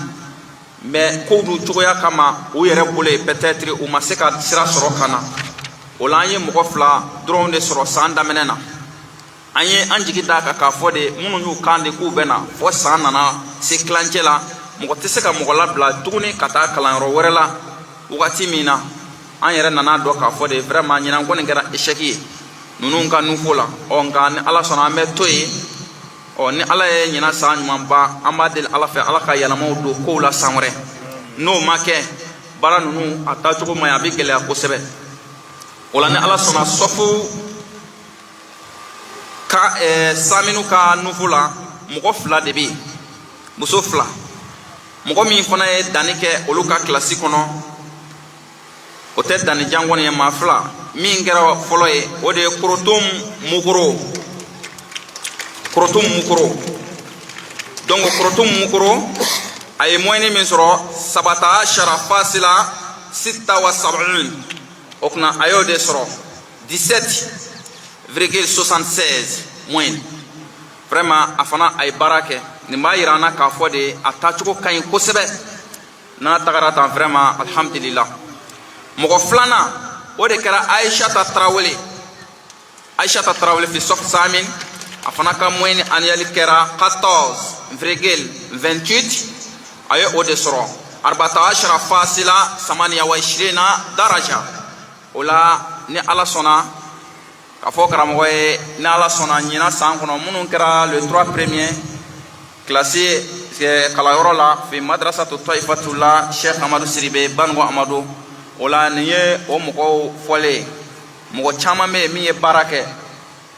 mais kow dun cogoya kama, u yɛrɛ bolo ye, peut-être u ma se ka sira sɔrɔ ka na. O la an ye mɔgɔ fila dɔrɔn de sɔrɔ san daminɛ na. An ye an jigi d'a kan k'a fɔ de, minnu y'u kan di k'u bɛ na, fɔ san nana se tilancɛ la, mɔgɔ tɛ se ka mɔgɔ labila tuguni ka taa kalanyɔrɔ wɛrɛ la. Wagati min na an yɛrɛ nana dɔn k'a fɔ de, vraiment ɲinan kɔni kɛra échec ye ninnu ka nufo la. Ɔ nka ni Ala sɔnna, an bɛ to yen. Ɔ, ni Ala ye ɲinan san ɲuman ban, an b'a deli Ala fɛ, Ala ka yɛlɛmaw don kow la san wɛrɛ. N'o ma kɛ, baara ninnu a taacogo man ɲi, a bɛ gɛlɛya kosɛbɛ. O la, ni Ala sɔnna, sɔfu ka saminu ka niveau la, mɔgɔ fila de bɛ yen, muso fila. Mɔgɔ min fana ye danni kɛ olu ka kilasi kɔnɔ, o tɛ danni jan kɔni ye, maa fila. Min kɛra fɔlɔ ye, o de ye Korotom Mukoro. Korotom Mukoro, donc Korotom Mukoro, a ye moyenne min sɔrɔ, 17.76. O kunna a y'o de sɔrɔ, 17,76 moyenne. Vraiment, a fana a ye baara kɛ. Nin b'a yira an na k'a fɔ de, a taacogo ka ɲi kosɛbɛ n'a tagara tan. Vraiment, alhamdulillah. Mɔgɔ filanan, o de kɛra Aishata Tarawele. Aishata Tarawele fi sɔf samin, a fana ka moyenne annuelle kɛra 14,28. A ye o de sɔrɔ, 14.28 daraja. O la, ni Ala sɔnna, k'a fɔ karamɔgɔ ye, ni Ala sɔnna, ɲinan san kɔnɔ, minnu kɛra le trois premier classe kalanyɔrɔ la fi madrasatu Taifatula Sheikh Amadu Siribe Banugo Amadu, o la nin ye o mɔgɔw fɔlen. Mɔgɔ caman bɛ yen min ye baara kɛ.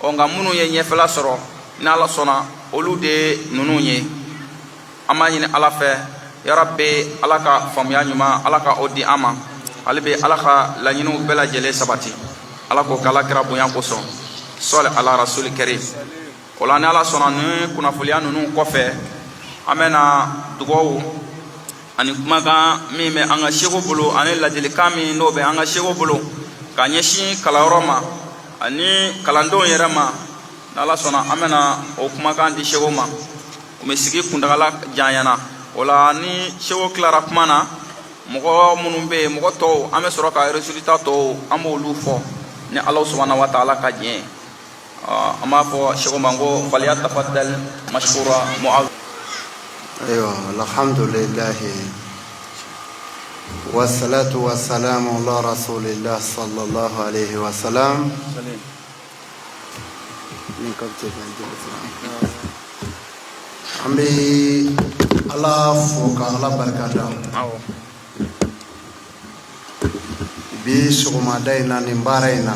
Ɔ, nka minnu ye ɲɛfɛla sɔrɔ, ni Ala sɔnna, olu de ye ninnu ye. An b'a ɲini Ala fɛ, yarabi, Ala ka faamuya ɲuman, Ala ka o di an ma. Hali bi, Ala ka laɲiniw bɛɛ lajɛlen sabati. Ala k'o k'Ala kira bonya kosɔn, sɔli ala rasuli karim. O la, ni Ala sɔnna, ni kunnafoniya ninnu kɔfɛ, an bɛna dugawu ani kumakan min bɛ an ka seko bolo, ani ladilikan min n'o bɛ an ka seko bolo ka ɲɛsin kalanyɔrɔ ma ani kalandenw yɛrɛ ma, ni Ala sɔnna, an bɛna o kumakan di seko ma. O bɛ sigi kuntagala janyana. O la, ni seko tilara kuma na, mɔgɔ minnu bɛ yen, mɔgɔ tɔw, an bɛ sɔrɔ ka résultat tɔw, an b'olu fɔ, ni Ala subahana wa taala ka diɲɛ ye. An b'a fɔ seko ma ko falyatafaddal mashkura Muaz. Ayiwa, alhamdulilahi wasalatu wasalamu ala rasulillah sallallahu alaihi wasalam. Ni ka bɛ ka an bɛ Ala fo ka Ala barika da. Bi sɔgɔmada in na, nin baara in na,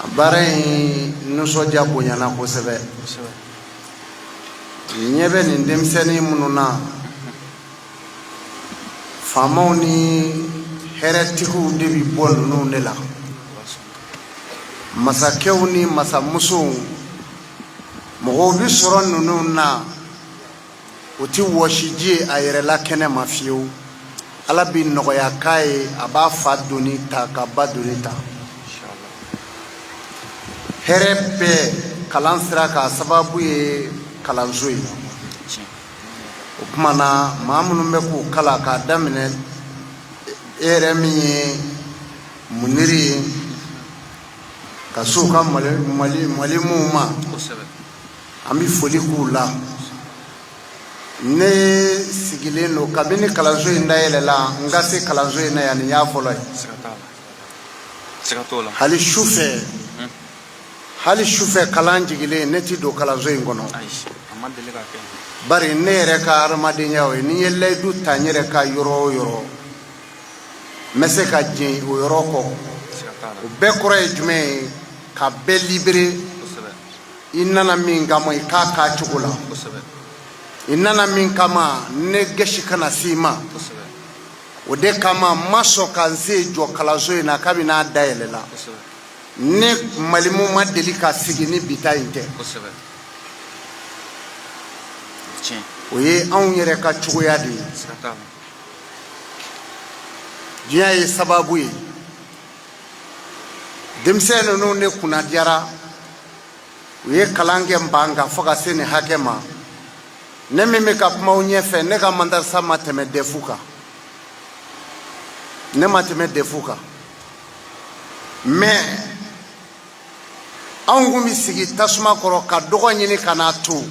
a baara in nisɔndiya bonyana kosɛbɛ. Ɲɛ bɛ nin denmisɛnnin minnu na, faamaw ni hɛrɛtigiw de bɛ bɔ ninnu de la, masakɛw ni masamusow. Mɔgɔw bɛ sɔrɔ ninnu na, o tɛ wɔsiji ye a yɛrɛ la kɛnɛ ma fiyewu. Ala bɛ nɔgɔya k'a ye, a b'a fa doni ta ka ba doni ta. Hɛrɛ bɛɛ kalan sira k'a sababu ye kalanso ye. O tuma na, maa minnu bɛ k'u kalan, k'a daminɛ e yɛrɛ min ye muniri ye, ka se u ka malimuw ma, an bɛ foli k'u la. Ne sigilen don kabini kalanso in dayɛlɛla, n ka se kalanso in na yan, nin y'a fɔlɔ ye. Hali su fɛ, hali su fɛ, kalan jigilen, ne ti don kalanso in kɔnɔ, bari ne yɛrɛ ka hadamadenya o ye. Ni n ye layidu ta n yɛrɛ ka yɔrɔ o yɔrɔ, n bɛ se ka jɛn o yɔrɔ kɔ. O bɛɛ kɔrɔ ye jumɛn ye? Ka bɛɛ libéré. I nana min kama, i k'a k'a cogo la. I nana min kama, ne gɛsi kana s'i ma. O de kama n ma sɔn ka n sen jɔ kalanso in na kabini n'a dayɛlɛla. Ne malimu ma deli ka sigi ni bi ta in tɛ. O ye anw yɛrɛ ka cogoya de ye. Diɲɛ ye sababu ye. Denmisɛn ninnu de kunnadiyara, u ye kalan kɛ n ban kan fo ka se nin hakɛ ma. Ne min bɛ ka kuma aw ɲɛfɛ, ne ka madarasa ma tɛmɛ DEF kan, ne ma tɛmɛ DEF kan. Mais anw kun bɛ sigi tasuma kɔrɔ ka dɔgɔ ɲini ka n'a to.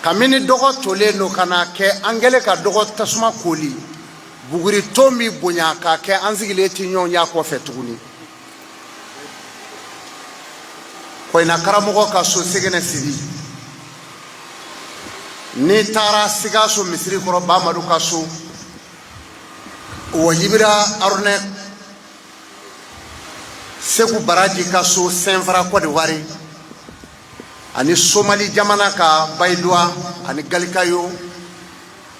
Kabini dɔgɔ tolen don ka n'a kɛ, an kɛlen ka dɔgɔ tasuma koli, buguri ton bɛ bonya k'a kɛ, an sigilen tɛ ɲɔgɔn y'a kɔfɛ tuguni. Poyina karamɔgɔ ka so Segenɛ Sibi, n'i taara Sikaso misiri kɔrɔ Bamadu ka so, Wajibira Arunɛ Segu Baraji ka so Sɛnfara Kɔdiwari, ani Somali jamana ka Bayiduwa ani Galikayo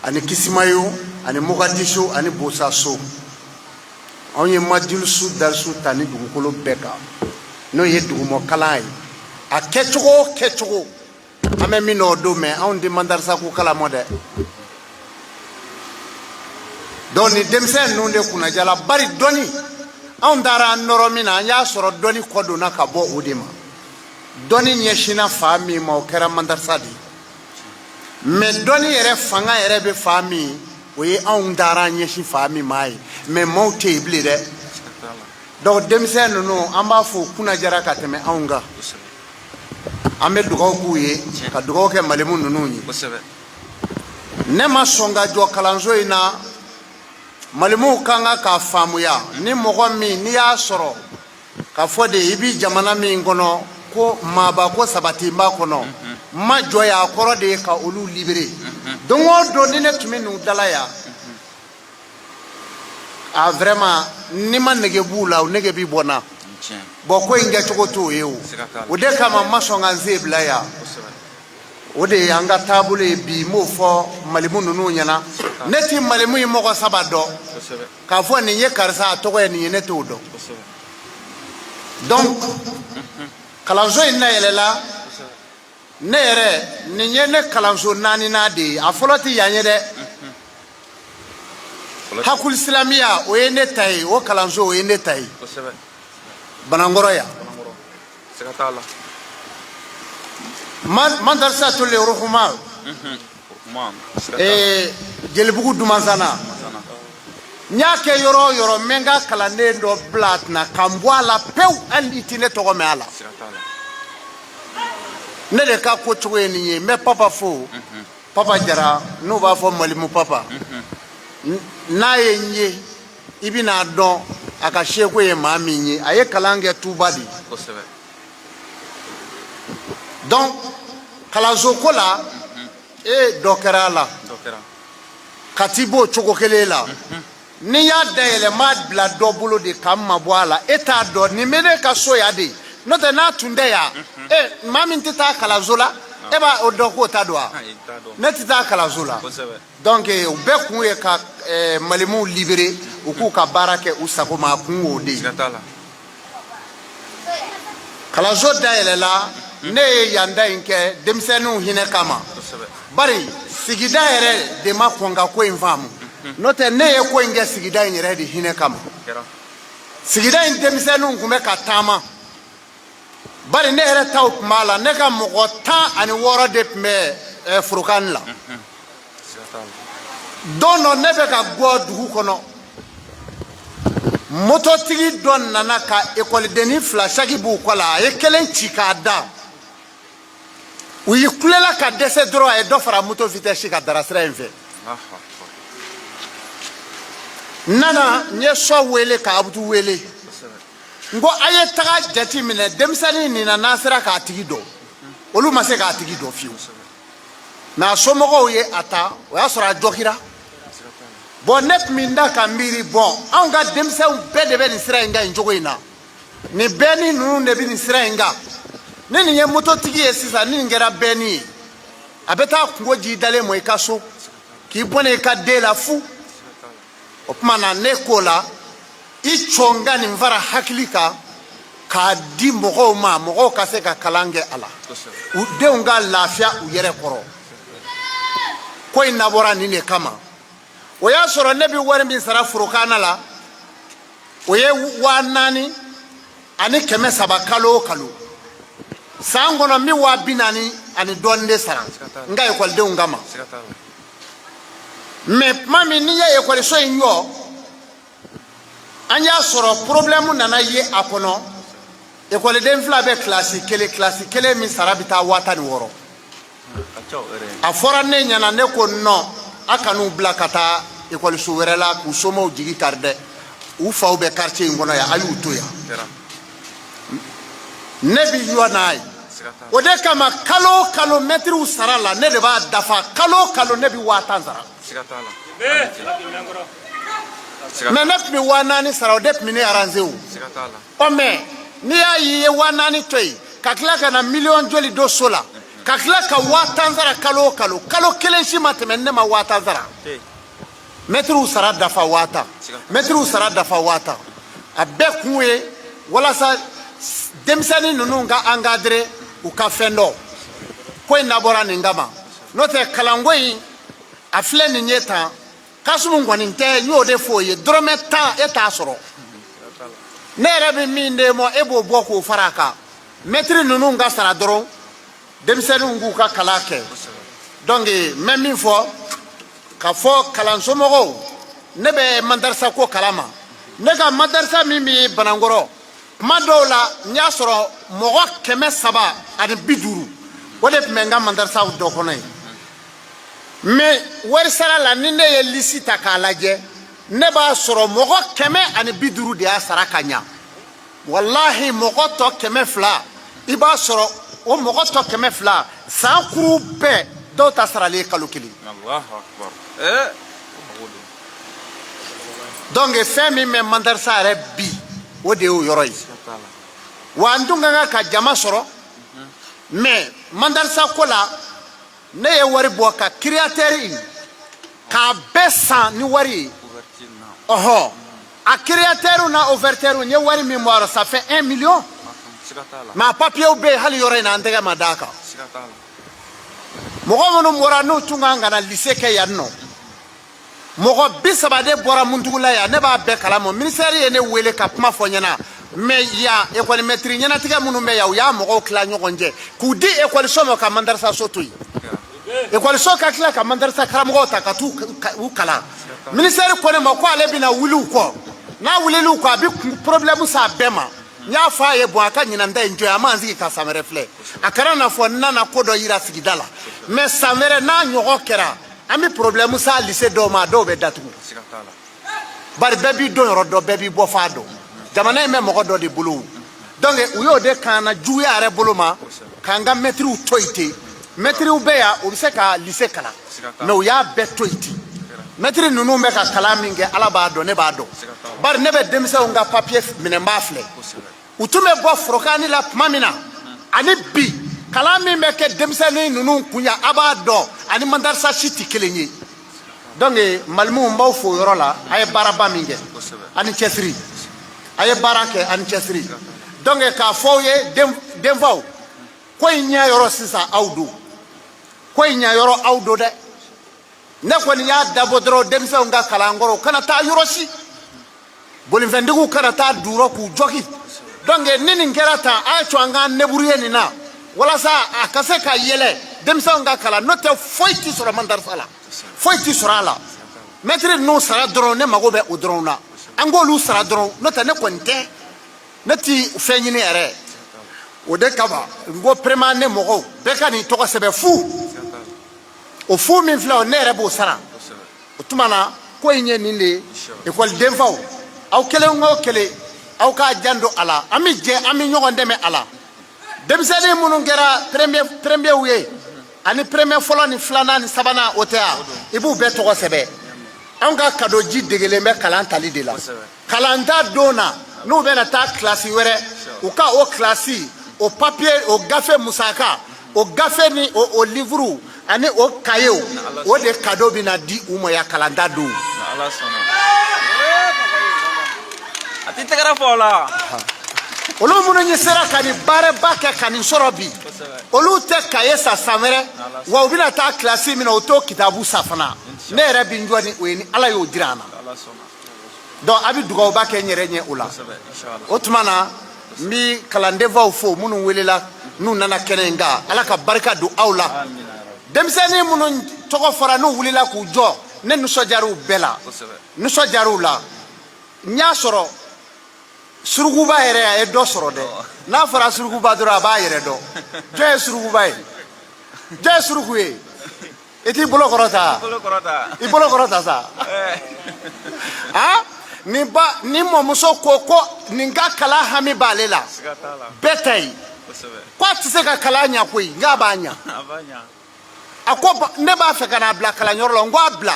ani Kisimayo ani Mogadishu ani Bosaso. Anw ye majilisu darisu ta ni dugukolo bɛɛ kan, n'o ye dugumɔkalan ye. A kɛcogo o kɛcogo, an bɛ min dɔn o don, mɛ anw tɛ madarasa ko kalamɔ dɛ. Donc ni denmisɛn ninnu de kunnajala, bari dɔnni, anw taara an nɔrɔ min na, an y'a sɔrɔ dɔnni kɔ donna ka bɔ o de ma. Dɔnni ɲɛsinna fan min ma, o kɛra madarasa de ye. Mɛ dɔnni yɛrɛ fanga yɛrɛ bɛ fan min, o ye anw taara an ɲɛsin fan min ma ye. Mɛ maaw tɛ yen bilen dɛ. Donc denmisɛn ninnu, an b'a fɔ u kunnajara ka tɛmɛ anw kan. An bɛ dugawu k'u ye, ka dugawu kɛ malimu ninnu ye. Ne ma sɔn ka jɔ kalanso in na. Malimuw ka kan k'a faamuya, ni mɔgɔ min n'i y'a sɔrɔ k'a fɔ de i bi jamana min kɔnɔ ko maaba ko sabati b'a kɔnɔ, ma jɔ yan, a kɔrɔ de ye ka olu libere. Don o don ni ne tun bɛ n'u dala yan, a vraiment, ni ma nege b'u la, o nege bi bɔ n na. Bɔn, ko in kɛcogo t'o ye. O o de kama n ma sɔn ka n sen bila yan. O de ye an ka taabolo ye bi. N b'o fɔ malimu ninnu ɲɛna. Ne ti malimu ye mɔgɔ saba dɔn k'a fɔ nin ye karisa, a tɔgɔ ye nin ye, ne t'o dɔn. Donc kalanso in dayɛlɛla, ne yɛrɛ, nin ye ne kalanso naaninan de ye. A fɔlɔ tɛ yan ye dɛ. Hakuli silamiya, o ye ne ta ye. O kalanso, o ye ne ta ye Banankɔrɔ yan. Madarasa tole Ruhuma, Jelibugu Dumansana, n y'a kɛ yɔrɔ o yɔrɔ, n bɛ n ka kalanden dɔ bila a tɛna ka n bɔ a la pewu, hali i tɛ ne tɔgɔ mɛn a la. Ne de ka ko cogo ye nin ye. N bɛ papa fo, Papa Jara, n'u b'a fɔ Malimu papa. N'a ye n ye, i bɛna dɔn a ka seko ye maa min ye. A ye kalan kɛ Tuba de. Donc kalanso ko la, e dɔ kɛra a la. Kati b'o cogo kelen la. Ni n y'a dayɛlɛ, n b'a bila dɔ bolo de ka n mabɔ a la. E t'a dɔn, nin bɛ ne ka so yan de. N'o tɛ, n'a tun tɛ yan, e maa min tɛ taa kalanso la, e b'a o dɔn k'o ta don wa? Ne tɛ taa kalanso la. Donc o bɛɛ kun ye ka malimuw libérer, u k'u ka baara kɛ u sago ma. A kun y'o de ye. Kalanso dayɛlɛla, ne ye yan da in kɛ denmisɛnninw hinɛ kama, bari sigida yɛrɛ de ma kɔn ka ko in faamu. N'o tɛ, ne ye ko in kɛ sigida in yɛrɛ de hinɛ kama. Sigida in denmisɛnninw tun bɛ ka taama, bari ne yɛrɛ taw tun b'a la. Ne ka mɔgɔ 16 de tun bɛ forokani la. Don dɔ, ne bɛ ka bɔ dugu kɔnɔ, mototigi dɔ nana ka ekɔlidennin fila saki b'u kɔ la. A ye kelen ci k'a da. U y'i kulela ka dɛsɛ dɔrɔn, a ye dɔ fara moto vitesse ka dara sira in fɛ. N nana, n ye sɔ wele ka Abudu wele. N ko a ye taga jate minɛ denmisɛnnin nin na, n'a sera k'a tigi dɔn. Olu ma se k'a tigi dɔn fiyewu, mɛ a somɔgɔw ye a ta, o y'a sɔrɔ a jɔkira. Bɔn, ne tun bɛ n da ka miiri, bɔn, anw ka denmisɛnw bɛɛ de bɛ nin sira in kan nin cogo in na. Nin bɛɛ ni ninnu de bɛ nin sira in kan. Ni nin ye mototigi ye sisan, ni nin kɛra bɛɛ ni ye, a bɛ taa kungo ji dalen mɔ i ka so k'i bɔnɛ i ka den la fu. O tuma na, ne k'o la, i cɔn ka nin fara hakili kan k'a di mɔgɔw ma, mɔgɔw ka se ka kalan kɛ a la, u denw ka lafiya u yɛrɛ kɔrɔ. Ko in nabɔra nin de kama. O y'a sɔrɔ ne bɛ wari min sara forokana la, o ye 4300 kalo o kalo. San kɔnɔ, n bɛ 40,000 ani dɔɔnin de sara n ka ekɔlidenw kama. Mɛ tuma min n'i ye ekɔliso in jɔ, an y'a sɔrɔ problème nana ye a kɔnɔ. Ekɔliden fila bɛ kilasi kelen, kilasi kelen min sara bɛ taa 16,000. A fɔra ne ɲɛna, ne ko non, a kan'u bila ka taa ekɔliso wɛrɛ la k'u somɔgɔw jigi kari dɛ. U faw bɛ quartier in kɔnɔ yan, a y'u to yan. Ne bɛ yɔ n'a ye. O de kama kalo o kalo mɛtiriw sara la, ne de b'a dafa. Kalo o kalo ne bɛ 10,000 sara. Mais ne tun bɛ 4000 sara, o de tun bɛ ne arranger o. Ɔ mais n'i y'a ye i ye 4000 to yen ka tila ka na miliyɔn joli don so la, ka tila ka 10,000 sara kalo o kalo, kalo kelen si ma tɛmɛ ne ma 10,000 sara. Mɛtiriw sara dafa 10,000, mɛtiriw sara dafa 10,000. A bɛɛ kun ye walasa denmisɛnnin ninnu ka encadrer, u ka fɛn dɔn. Ko in dabɔra nin kama, n'o tɛ kalanko in a filɛ nin ye tan. Kasumu kɔni tɛ, n y'o de f'o ye, dɔrɔmɛ 10 e t'a sɔrɔ. Ne yɛrɛ bɛ min d'e ma, e b'o bɔ k'o fara a kan. Mɛtiri ninnu ka sara dɔrɔn, denmisɛnninw k'u ka kalan kɛ. Donc n bɛ min fɔ ka fɔ kalansomɔgɔw, ne bɛ madarasa ko kalama. Ne ka madarasa min bɛ Banankɔrɔ, kuma dɔw la n y'a sɔrɔ mɔgɔ 350, o de tun bɛ n ka madarasaw dɔ kɔnɔ yen. Mais wari sara la, ni ne ye lisi ta k'a lajɛ, ne b'a sɔrɔ mɔgɔ 150 de y'a sara ka ɲa. Walahi, mɔgɔ tɔ 200, i b'a sɔrɔ o mɔgɔ tɔ 200, san kuru bɛɛ dɔw ta saralen ye kalo kelen. Donc fɛn min bɛ madarasa yɛrɛ bi, o de y'o yɔrɔ ye. Wa n dun ka kan ka jama sɔrɔ. Mais madarasa ko la, ne ye wari bɔ ka créateur k'a bɛɛ san ni wari ye. Ɔhɔ, a créateur n'a ouverture, n ye wari min bɔ a la, ça fait 1 million. Mais a papiyew bɛ yen, hali yɔrɔ in na an tɛgɛ ma d'a kan. Mɔgɔ minnu bɔra n'u tun kan ka na lycée kɛ yan nɔ, mɔgɔ 30 de bɔra Muntugula yan, ne b'a bɛɛ kalama. Ministère ye ne wele ka kuma fɔ n ɲɛna. Mais yan ekɔli mɛtiri ɲɛnatigɛ minnu bɛ yan, u y'a mɔgɔw tila ɲɔgɔn cɛ k'u di ekɔliso ma ka madarasa so to yen. Ekɔliso ka tila ka madarasa karamɔgɔw ta ka t'u u kalan. Ministère ko ne ma ko ale bɛna wuli u kɔ. N'a wulila u kɔ, a bɛ problème s'a bɛɛ ma. N y'a fɔ a ye, bon, a ka ɲinan ta in jɔ, a m'an sigi ka san wɛrɛ filɛ. A kana na fɔ n nana ko dɔ yira sigida la. Mais san wɛrɛ n'a ɲɔgɔn kɛra, an bɛ problème s'a lycée dɔw ma, a dɔw bɛ datugu. Bari bɛɛ b'i don yɔrɔ dɔn, bɛɛ b'i bɔ fan dɔn. Jamana in bɛ mɔgɔ dɔ de bolo. Donc u y'o de kan na juguya yɛrɛ bolo ma k'an ka mɛtiriw to yen ten. Mɛtiriw bɛ yan, u bɛ se ka lycée kalan, mais u y'a bɛɛ to yen ten. Mɛtiri ninnu bɛ ka kalan min kɛ, Ala b'a dɔn, ne b'a dɔn. Bari ne bɛ denmisɛnw ka papiye minɛ, n b'a filɛ. U tun bɛ bɔ forokani la tuma min na ani bi, kalan min bɛ kɛ denmisɛnnin ninnu kun yan, a b'a dɔn, ani madarasa si tɛ kelen ye. Donc malimuw, n b'aw fo o yɔrɔ la. A ye baaraba min kɛ, ani cɛsiri, a ye baara kɛ ani cɛsiri. Donc k'a fɔ aw ye, denfaw, ko in ɲɛ yɔrɔ sisan aw don, ko in ɲɛ yɔrɔ aw don dɛ. Ne kɔni y'a dabɔ dɔrɔn denmisɛnw ka kalankɔrɔ, u kana taa yɔrɔ si, bolifɛntigiw kana taa duurɔ k'u jɔgi. Donc ni nin kɛra tan, a ye to an k'an débrouiller nin na walasa a ka se ka yɛlɛ, denmisɛnw ka kalan. N'o tɛ, foyi ti sɔrɔ madarasa la, foyi ti sɔrɔ a la. Mɛtiri ninnu sara dɔrɔn, ne mago bɛ o dɔrɔn na, an k'olu sara dɔrɔn. N'o tɛ, ne kɔni tɛ, ne ti fɛn ɲini yɛrɛ. O de kama n ko première année mɔgɔw bɛɛ ka nin tɔgɔ sɛbɛn fu. O fu min filɛ, o ne yɛrɛ b'o sara. O tuma na ko in ye nin de ye. Ekɔli denfaw, aw kelen o kelen, aw k'a janto a la. An bɛ jɛ, an bɛ ɲɔgɔn dɛmɛ a la. Denmisɛnnin minnu kɛra premier premierw ye, ani premier fɔlɔ ni filanan ni sabanan, o tɛ yan, i b'u bɛɛ tɔgɔ sɛbɛn. Anw ka cadeau ji degelen bɛ kalan tali de la. Kalanta don na, n'u bɛna taa kilasi wɛrɛ, u ka o kilasi o papiye, o gafe musaka, o gafe ni o livre ani o kayew, o de cadeau bɛna di u ma yan kalanta don. A tɛ tɛgɛrɛ fɔ o la. Olu minnu ye sera ka nin baaraba kɛ ka nin sɔrɔ bi, olu tɛ kaye san san wɛrɛ wa. U bɛna taa kilasi min na, u t'o kitabu san fana. Ne yɛrɛ bɛ n jɔ ni o ye, ni Ala y'o jira an na. Donc a bɛ dugawuba kɛ n yɛrɛ ɲɛ o la. O tuma na n bɛ kalandenfaw fo minnu welela, n'u nana kɛnɛ in kan. Ala ka barika don aw la. Denmisɛnnin minnu tɔgɔ fɔra, n'u wulila k'u jɔ, ne nisɔndiyara u bɛɛ la, nisɔndiyara u la. N y'a sɔrɔ surukuba yɛrɛ, a ye dɔ sɔrɔ dɛ. N'a fɔra surukuba dɔrɔn, a b'a yɛrɛ dɔn. Jɔn ye surukuba ye? Jɔn ye suruku ye? I t'i bolo kɔrɔta, i bolo kɔrɔta sa. Han, Nin ba ni mɔmuso ko ko nin ka kalan hami b'ale la, bɛɛ ta ye ko a tɛ se ka kalan ɲa koyi, n k'a b'a ɲa. A ko ne b'a fɛ ka n'a bila kalanyɔrɔ la, n ko a bila.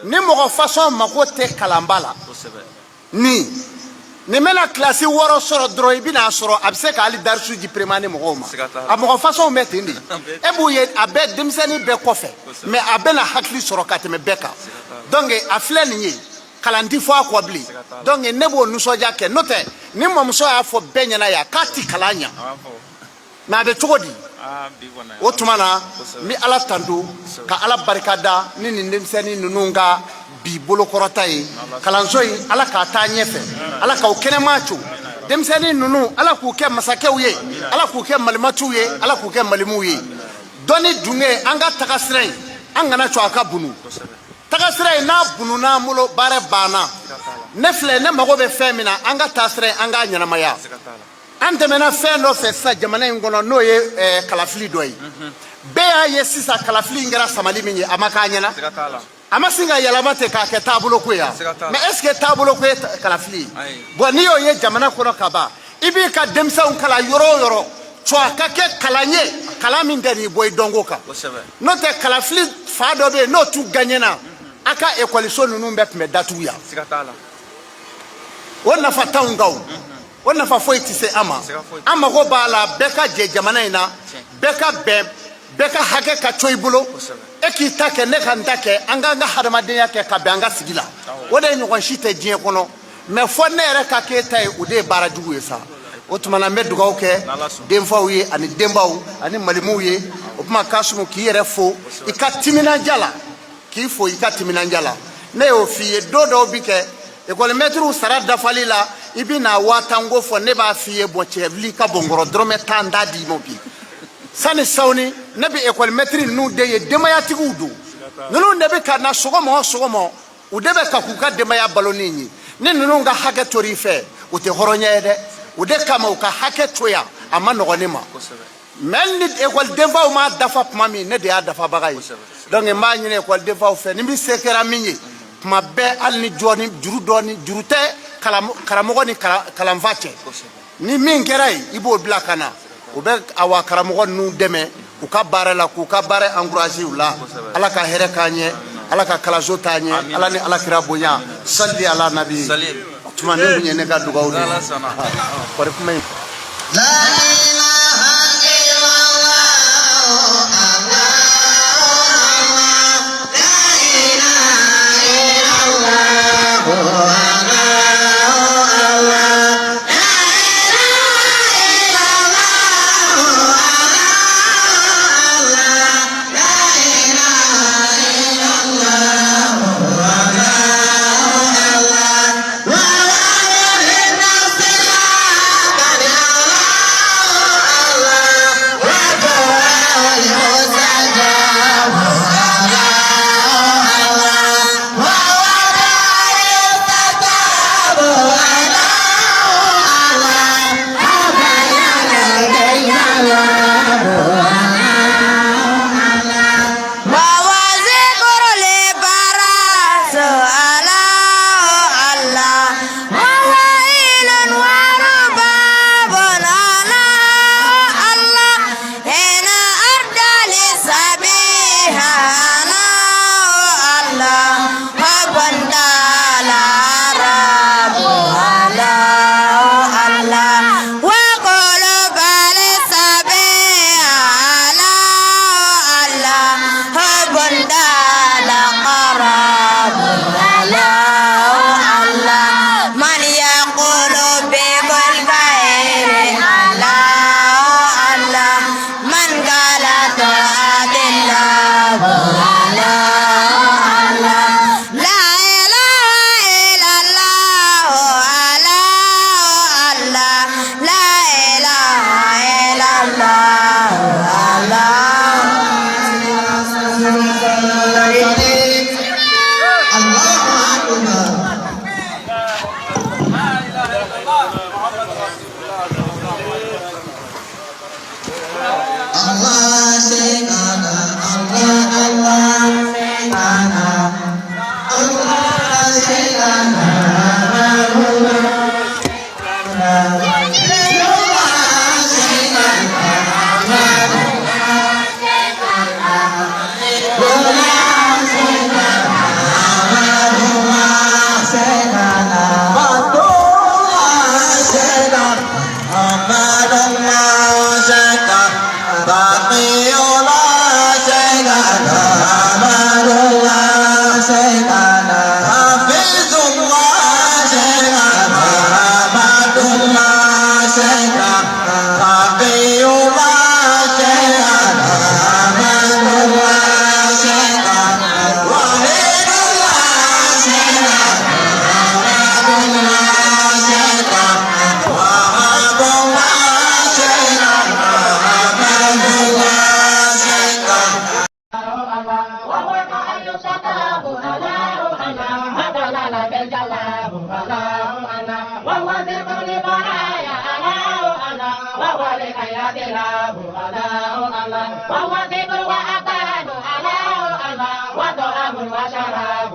Ni mɔgɔ fasɔn mako tɛ kalanba la, nin bɛna kilasi 6 sɔrɔ dɔrɔn, i bɛn'a sɔrɔ a bɛ se ka hali darisu ji peremani mɔgɔw ma. A mɔgɔ fasɔnw bɛ ten de, e b'u ye a bɛɛ denmisɛnnin bɛɛ kɔfɛ, mais a bɛna hakili sɔrɔ ka tɛmɛ bɛɛ kan. Donc a filɛ nin ye, kalan ti fɔ a kɔ bilen. Donc ne b'o nisɔndiya kɛ, n'o tɛ ni mɔmuso y'a fɔ bɛɛ ɲɛna yan k'a ti kalan ɲa, mais a bɛ cogo di? O tuma na n bɛ Ala tanto ka Ala barika da ni nin denmisɛnnin ninnu ka bi bolokɔrɔta ye. Kalanso in, Ala k'a taa ɲɛfɛ, Ala k'aw kɛnɛma co. Denmisɛnnin ninnu, Ala k'u kɛ masakɛw ye, Ala k'u kɛ malimatuw ye, Ala k'u kɛ malimuw ye. Dɔnni dunge, an ka taga sira in, an kana co a ka bunu. Taga sira in n'a bununa an bolo, baara banna. Ne filɛ, ne mago bɛ fɛn min na, an ka taa sira in, an k'a ɲɛnamaya. An tɛmɛna fɛn dɔ fɛ sisan jamana in kɔnɔ, n'o ye kalafili dɔ ye. Bɛɛ y'a ye sisan, kalafili in kɛra samali min ye, a ma k'a ɲɛna, a ma sin ka yɛlɛma ten k'a kɛ taabolo ko ye. Mais est ce que taabolo ko ye kalafili ye? Bon, n'i y'o ye jamana kɔnɔ ka ban, i b'i ka denmisɛnw kalan yɔrɔ o yɔrɔ, cɔ a ka kɛ kalan ye, kalan min tɛ n'i bɔ i dɔnko kan. N'o tɛ, kalafili fa dɔ bɛ yen, n'o t'u gaɲɛna, a ka ekɔliso ninnu bɛɛ tun bɛ datugu yan. O nafa t'anw kan, o nafa foyi tɛ se an ma. An mago b'a la bɛɛ ka jɛ jamana in na, bɛɛ ka bɛn, bɛɛ ka hakɛ ka co i bolo, e k'i ta kɛ, ne ka n ta kɛ, an k'an ka hadamadenya kɛ ka bɛn an ka sigi la. O de ye ɲɔgɔn si tɛ diɲɛ kɔnɔ. Mais fɔ ne yɛrɛ ka k'e ta ye, o de ye baara jugu ye sa. O tuma na n bɛ dugawu kɛ denfaw ye ani denbaw ani malimuw ye. O tuma Kasimu, k'i yɛrɛ fo i ka timinanja la, k'i fo i ka timinanja la. Ne y'o f'i ye, don dɔw bi kɛ ekɔlimɛtiriw sara dafali la, i bɛ na 10 000 ko fɔ, ne b'a f'i ye, bɔn cɛ, wuli ka bɔ n kɔrɔ, dɔrɔmɛ 10 t'a d'i ma bi. Sani sawuni, ne bɛ ekɔlimɛtiri ninnu de ye, denbayatigiw don ninnu de bɛ ka na sɔgɔma o sɔgɔma, u de bɛ ka k'u ka denbaya balo ni ye. Ni ninnu ka hakɛ tor'i fɛ, o tɛ hɔrɔnya ye dɛ. O de kama u ka hakɛ to yan, a ma nɔgɔn ne ma. Mais ni ekɔlidenfaw m'a dafa tuma min, ne de y'a dafabaga ye. Donc n b'a ɲini ekɔlidenfaw fɛ, ni min se kɛra min ye tuma bɛɛ, hali ni jɔni juru dɔɔni, juru tɛ karamɔgɔ ni kalanfa cɛ, ni min kɛra yen, i b'o bila ka na. U bɛ awa karamɔgɔ ninnu dɛmɛ u ka baara la, k'u ka baara encourager u la. Ala ka hɛrɛ k'an ɲɛ, Ala ka kalanso taa ɲɛ, Ala ni Ala kira bonya, sali ala nabi. O tuma ne kun ye ne ka dugawu de ye. Kɔri kuma in.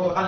Wa